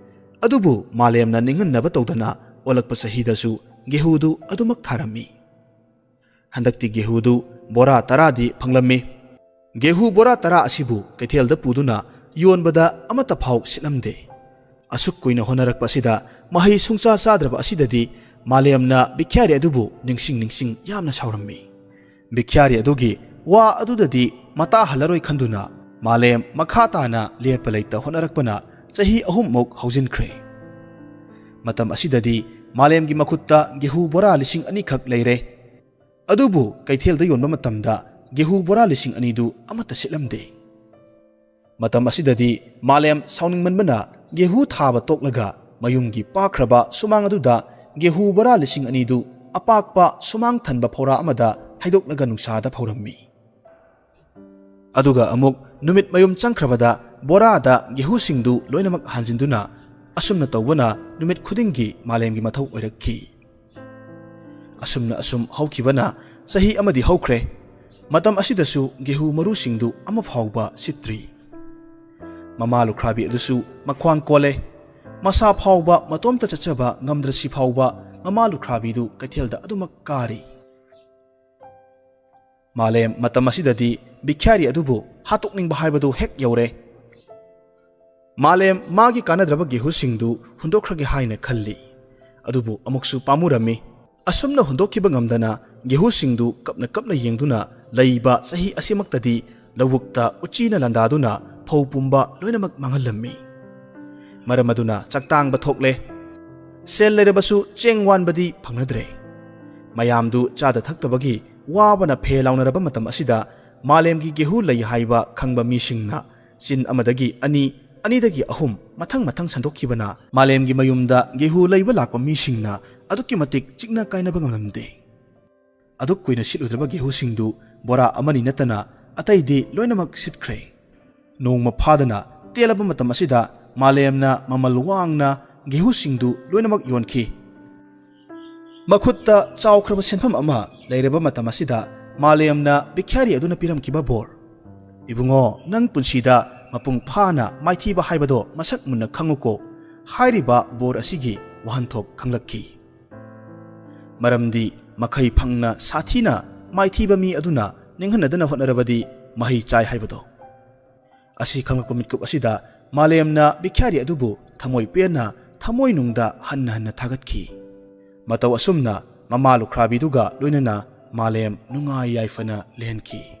ꯑꯗꯨꯕꯨ ꯃꯥꯂꯦꯝꯅ ꯅꯤꯡꯍꯟꯅꯕ ꯇꯧꯗꯅ ꯑꯣꯜꯂꯛꯄ ꯆꯍꯤꯗꯁꯨ ꯒꯦꯍꯨꯗꯨ ꯑꯗꯨꯃꯛ ꯊꯥꯔꯝꯃꯤ꯫ ꯍꯟꯗꯛꯇꯤ ꯒꯦꯍꯨꯗꯨ ꯕꯣꯔꯥ ꯇꯔꯥꯗꯤ ꯐꯪꯂꯝꯃꯤ꯫ ꯒꯦꯍꯨ ꯕꯣꯔꯥ ꯇꯔꯥ ꯑꯁꯤꯕꯨ ꯀꯩꯊꯦꯜꯗ ꯄꯨꯗꯨꯅ ꯌꯣꯟꯕꯗ ꯑꯃꯠꯇ ꯐꯥꯎ ꯁꯤꯠꯂꯝꯗꯦ꯫ ꯑꯁꯨꯛ ꯀꯨꯏꯅ ꯍꯣꯠꯅꯔꯛꯄ ꯑꯁꯤꯗ ꯃꯍꯩ ꯁꯨꯡꯆꯥ ꯆꯥꯗ꯭ꯔꯕ ꯑꯁꯤꯗꯗꯤ ꯃꯥꯂꯦꯝꯅ ꯕꯤꯈ꯭ꯌꯥꯔꯤ ꯑꯗꯨꯕꯨ ꯅꯤꯡꯁꯤꯡ ꯅꯤꯡꯁꯤꯡ ꯌꯥꯝꯅ ꯁꯥꯎꯔꯝꯃꯤ꯫ ꯕꯤꯈ꯭ꯌꯥꯔꯤ ꯑꯗꯨꯒꯤ ꯋꯥ ꯑꯗꯨꯗꯗꯤ ꯃꯇꯥ ꯍꯜꯂꯔꯣꯏ ꯈꯟꯗꯨꯅ ꯃꯥꯂꯦꯝ ꯃꯈꯥ ꯇꯥꯅ ꯂꯦꯞꯄ ꯂꯩꯇ ꯍꯣꯠꯅꯔꯛꯄꯅ ꯆꯍꯤ ꯑꯍꯨꯝꯃꯨꯛ ꯍꯧꯖꯤꯟꯈ꯭ꯔꯦ꯫ ꯃꯇꯝ ꯑꯁꯤꯗꯗꯤ ꯃꯥꯂꯦꯝꯒꯤ ꯃꯈꯨꯠꯇ ꯒꯦꯍꯨ ꯕꯣꯔꯥ ꯂꯤꯁꯤꯡ ꯑꯅꯤꯈꯛ ꯂꯩꯔꯦ꯫ ꯑꯗꯨꯕꯨ ꯀꯩꯊꯦꯜꯗ ꯌꯣꯟꯕ ꯃꯇꯝꯗ ꯒꯦꯍꯨ ꯕꯣꯔꯥ ꯂꯤꯁꯤꯡ ꯑꯅꯤꯗꯨ ꯑꯃꯠꯇ ꯁꯤꯠꯂꯝꯗꯦ꯫ ꯃꯇꯝ ꯑꯁꯤꯗꯗꯤ ꯃꯥꯂꯦꯝ ꯁꯥꯎꯅꯤꯡꯃꯟꯕꯅ ꯒꯦꯍꯨ ꯊꯥꯕ ꯇꯣꯛꯂꯒ ꯃꯌꯨꯝꯒꯤ ꯄꯥꯛꯈ꯭ꯔꯕ ꯁꯨꯃꯥꯡ ꯑꯗꯨꯗ ꯒꯦꯍꯨ ꯕꯣꯔꯥ ꯂꯤꯁꯤꯡ ꯑꯅꯤꯗꯨ ꯑꯄꯥꯛꯄ ꯁꯨꯃꯥꯡ ꯊꯟꯕ ꯐꯧꯔꯥ ꯑꯃꯗ ꯍꯩꯗꯣꯛꯂꯒ ꯅꯨꯡꯁꯥꯗ ꯐꯧꯔꯝꯃꯤ꯫ ꯑꯗꯨꯒ ꯑꯃꯨꯛ ꯅꯨꯃꯤꯠ ꯃꯌꯨꯝ ꯆꯪꯈ꯭ꯔꯕꯗ ꯕꯣꯔꯥꯗ ꯒꯦꯍꯨꯁꯤꯡꯗꯨ ꯂꯣꯏꯅꯃꯛ ꯍꯥꯟꯖꯤꯟꯗꯨꯅ ꯑꯁꯨꯝꯅ ꯇꯧꯕꯅ ꯅꯨꯃꯤꯠ ꯈꯨꯗꯤꯡꯒꯤ ꯃꯥꯂꯦꯝꯒꯤ ꯃꯊꯧ ꯑꯣꯏꯔꯛꯈꯤ꯫ ꯑꯁꯨꯝꯅ ꯑꯁꯨꯝ ꯍꯧꯈꯤꯕꯅ ꯆꯍꯤ ꯑꯃꯗꯤ ꯍꯧꯈ꯭ꯔꯦ꯫ ꯃꯇꯝ ꯑꯁꯤꯗꯁꯨ ꯒꯦꯍꯨ ꯃꯔꯨꯁꯤꯡꯗꯨ ꯑꯃ ꯐꯥꯎꯕ ꯁꯤꯠꯇ꯭ꯔꯤ꯫ ꯃꯃꯥ ꯂꯨꯈ꯭ꯔꯥꯕꯤ ꯑꯗꯨꯁꯨ ꯃꯈ꯭ꯋꯥꯡ ꯀꯣꯜꯂꯦ꯫ ꯃꯁꯥ ꯐꯥꯎꯕ ꯃꯇꯣꯝꯇ ꯆꯠꯆꯕ ꯉꯝꯗ꯭ꯔꯁꯤ ꯐꯥꯎꯕ ꯃꯃꯥ ꯂꯨꯈ꯭ꯔꯥꯕꯤꯗꯨ ꯀꯩꯊꯦꯜꯗ ꯑꯗꯨꯃꯛ ꯀꯥꯔꯤ꯫ ꯃꯥꯂꯦꯝ ꯃꯇꯝ ꯑꯁꯤꯗꯗꯤ ꯕꯤꯈ꯭ꯌꯥꯔꯤ ꯑꯗꯨꯕꯨ ꯍꯥꯠꯇꯣꯛꯅꯤꯡꯕ ꯍꯥꯏꯕꯗꯨ ꯍꯦꯛ ꯌꯧꯔꯦ꯫ ꯃꯥꯂꯦꯝ ꯃꯥꯒꯤ ꯀꯥꯟꯅꯗ꯭ꯔꯕ ꯒꯦꯍꯨꯁꯤꯡꯗꯨ ꯍꯨꯟꯗꯣꯛꯈ꯭ꯔꯒꯦ ꯍꯥꯏꯅ ꯈꯜꯂꯤ꯫ ꯑꯗꯨꯕꯨ ꯑꯃꯨꯛꯁꯨ ꯄꯥꯝꯃꯨꯔꯝꯃꯤ꯫ ꯑꯁꯨꯝꯅ ꯍꯨꯟꯗꯣꯛꯈꯤꯕ ꯉꯝꯗꯅ ꯒꯦꯍꯨꯁꯤꯡꯗꯨ ꯀꯞꯅ ꯀꯞꯅ ꯌꯦꯡꯗꯨꯅ ꯂꯩꯕ ꯆꯍꯤ ꯑꯁꯤꯃꯛꯇꯗꯤ ꯂꯧꯕꯨꯛꯇ ꯎꯆꯤꯅ ꯂꯥꯟꯗꯥꯗꯨꯅ ꯐꯧ ꯄꯨꯝꯕ ꯂꯣꯏꯅꯃꯛ ꯃꯥꯡꯍꯜꯂꯝꯃꯤ꯫ ꯃꯔꯝ ꯑꯗꯨꯅ ꯆꯥꯛꯇꯥꯡꯕ ꯊꯣꯛꯂꯦ꯫ ꯁꯦꯜ ꯂꯩꯔꯕꯁꯨ ꯆꯦꯡ ꯋꯥꯟꯕꯗꯤ ꯐꯪꯅꯗ꯭ꯔꯦ꯫ ꯃꯌꯥꯝꯗꯨ ꯆꯥꯗ ꯊꯛꯇꯕꯒꯤ ꯋꯥꯕꯅ ꯐꯦ ꯂꯥꯎꯅꯔꯕ ꯃꯇꯝ ꯑꯁꯤꯗ ꯃꯥꯂꯦꯝꯒꯤ ꯒꯦꯍꯨ ꯂꯩ ꯍꯥꯏꯕ ꯈꯪꯕ ꯃꯤꯁꯤꯡꯅ ꯆꯤꯟ ꯑꯃꯗꯒꯤ ꯑꯅꯤ, ꯑꯅꯤꯗꯒꯤ ꯑꯍꯨꯝ ꯃꯊꯪ ꯃꯊꯪ ꯁꯟꯗꯣꯛꯈꯤꯕꯅ ꯃꯥꯂꯦꯝꯒꯤ ꯃꯌꯨꯝꯗ ꯒꯦꯍꯨ ꯂꯩꯕ ꯂꯥꯛꯄ ꯃꯤꯁꯤꯡꯅ ꯑꯗꯨꯛꯀꯤ ꯃꯇꯤꯛ ꯆꯤꯛꯅ ꯀꯥꯏꯅꯕ ꯉꯝꯂꯝꯗꯦ꯫ ꯑꯗꯨꯛ ꯀꯨꯏꯅ ꯁꯤꯠꯂꯨꯗ꯭ꯔꯕ ꯒꯦꯍꯨꯁꯤꯡꯗꯨ ꯕꯣꯔꯥ ꯑꯃꯅꯤ ꯅꯠꯇꯅ ꯑꯇꯩꯗꯤ ꯂꯣꯏꯅꯃꯛ ꯁꯤꯠꯈ꯭ꯔꯦ꯫ ꯅꯣꯡꯃ ꯐꯥꯗꯅ ꯇꯦꯜꯂꯕ ꯃꯇꯝ ꯑꯁꯤꯗ ꯃꯥꯂꯦꯝꯅ ꯃꯃꯜ ꯋꯥꯡꯅ ꯒꯦꯍꯨꯁꯤꯡꯗꯨ ꯂꯣꯏꯅꯃꯛ ꯌꯣꯟꯈꯤ꯫ ꯃꯈꯨꯠꯇ ꯆꯥꯎꯈ꯭ꯔꯕ ꯁꯦꯟꯐꯝ ꯑꯃ ꯂꯩꯔꯕ ꯃꯇꯝ ꯑꯁꯤꯗ ꯃꯥꯂꯦꯝꯅ ꯕꯤꯈ꯭ꯌꯥꯔꯤ ꯑꯗꯨꯅ ꯄꯤꯔꯝꯈꯤꯕ ꯕꯣꯔ, "ꯏꯕꯨꯡꯉꯣ, ꯅꯪ ꯄꯨꯟꯁꯤꯗ ꯃꯄꯨꯡ ꯐꯥꯅ ꯃꯥꯏꯊꯤꯕ ꯍꯥꯏꯕꯗꯣ ꯃꯁꯛ ꯃꯨꯟꯅ ꯈꯪꯉꯨꯀꯣ" ꯍꯥꯏꯔꯤꯕ ꯕꯣꯔ ꯑꯁꯤꯒꯤ ꯋꯥꯍꯟꯊꯣꯛ ꯈꯪꯂꯛꯈꯤ꯫ ꯃꯔꯝꯗꯤ ꯃꯈꯩ ꯐꯪꯅ ꯁꯥꯊꯤꯅ ꯃꯥꯏꯊꯤꯕ ꯃꯤ ꯑꯗꯨꯅ ꯅꯤꯡꯍꯟꯅꯗꯅ ꯍꯣꯠꯅꯔꯕꯗꯤ ꯃꯍꯩ ꯆꯥꯏ ꯍꯥꯏꯕꯗꯣ꯫ ꯑꯁꯤ ꯈꯪꯂꯛꯄ ꯃꯤꯠꯀꯨꯞ ꯑꯁꯤꯗ ꯃꯥꯂꯦꯝꯅ ꯕꯤꯈ꯭ꯌꯥꯔꯤ ꯑꯗꯨꯕꯨ ꯊꯃꯣꯏ ꯄꯦꯟꯅ ꯊꯃꯣꯏꯅꯨꯡꯗ ꯍꯟꯅ ꯍꯟꯅ ꯊꯥꯒꯠꯈꯤ꯫ ꯃꯇꯧ ꯑꯁꯨꯝꯅ ꯃꯃꯥ ꯂꯨꯈ꯭ꯔꯥꯕꯤꯗꯨꯒ ꯂꯣꯏꯅꯅ ꯃꯥꯂꯦꯝ ꯅꯨꯡꯉꯥꯏ ꯌꯥꯏꯐꯅ ꯂꯦꯟꯈꯤ꯫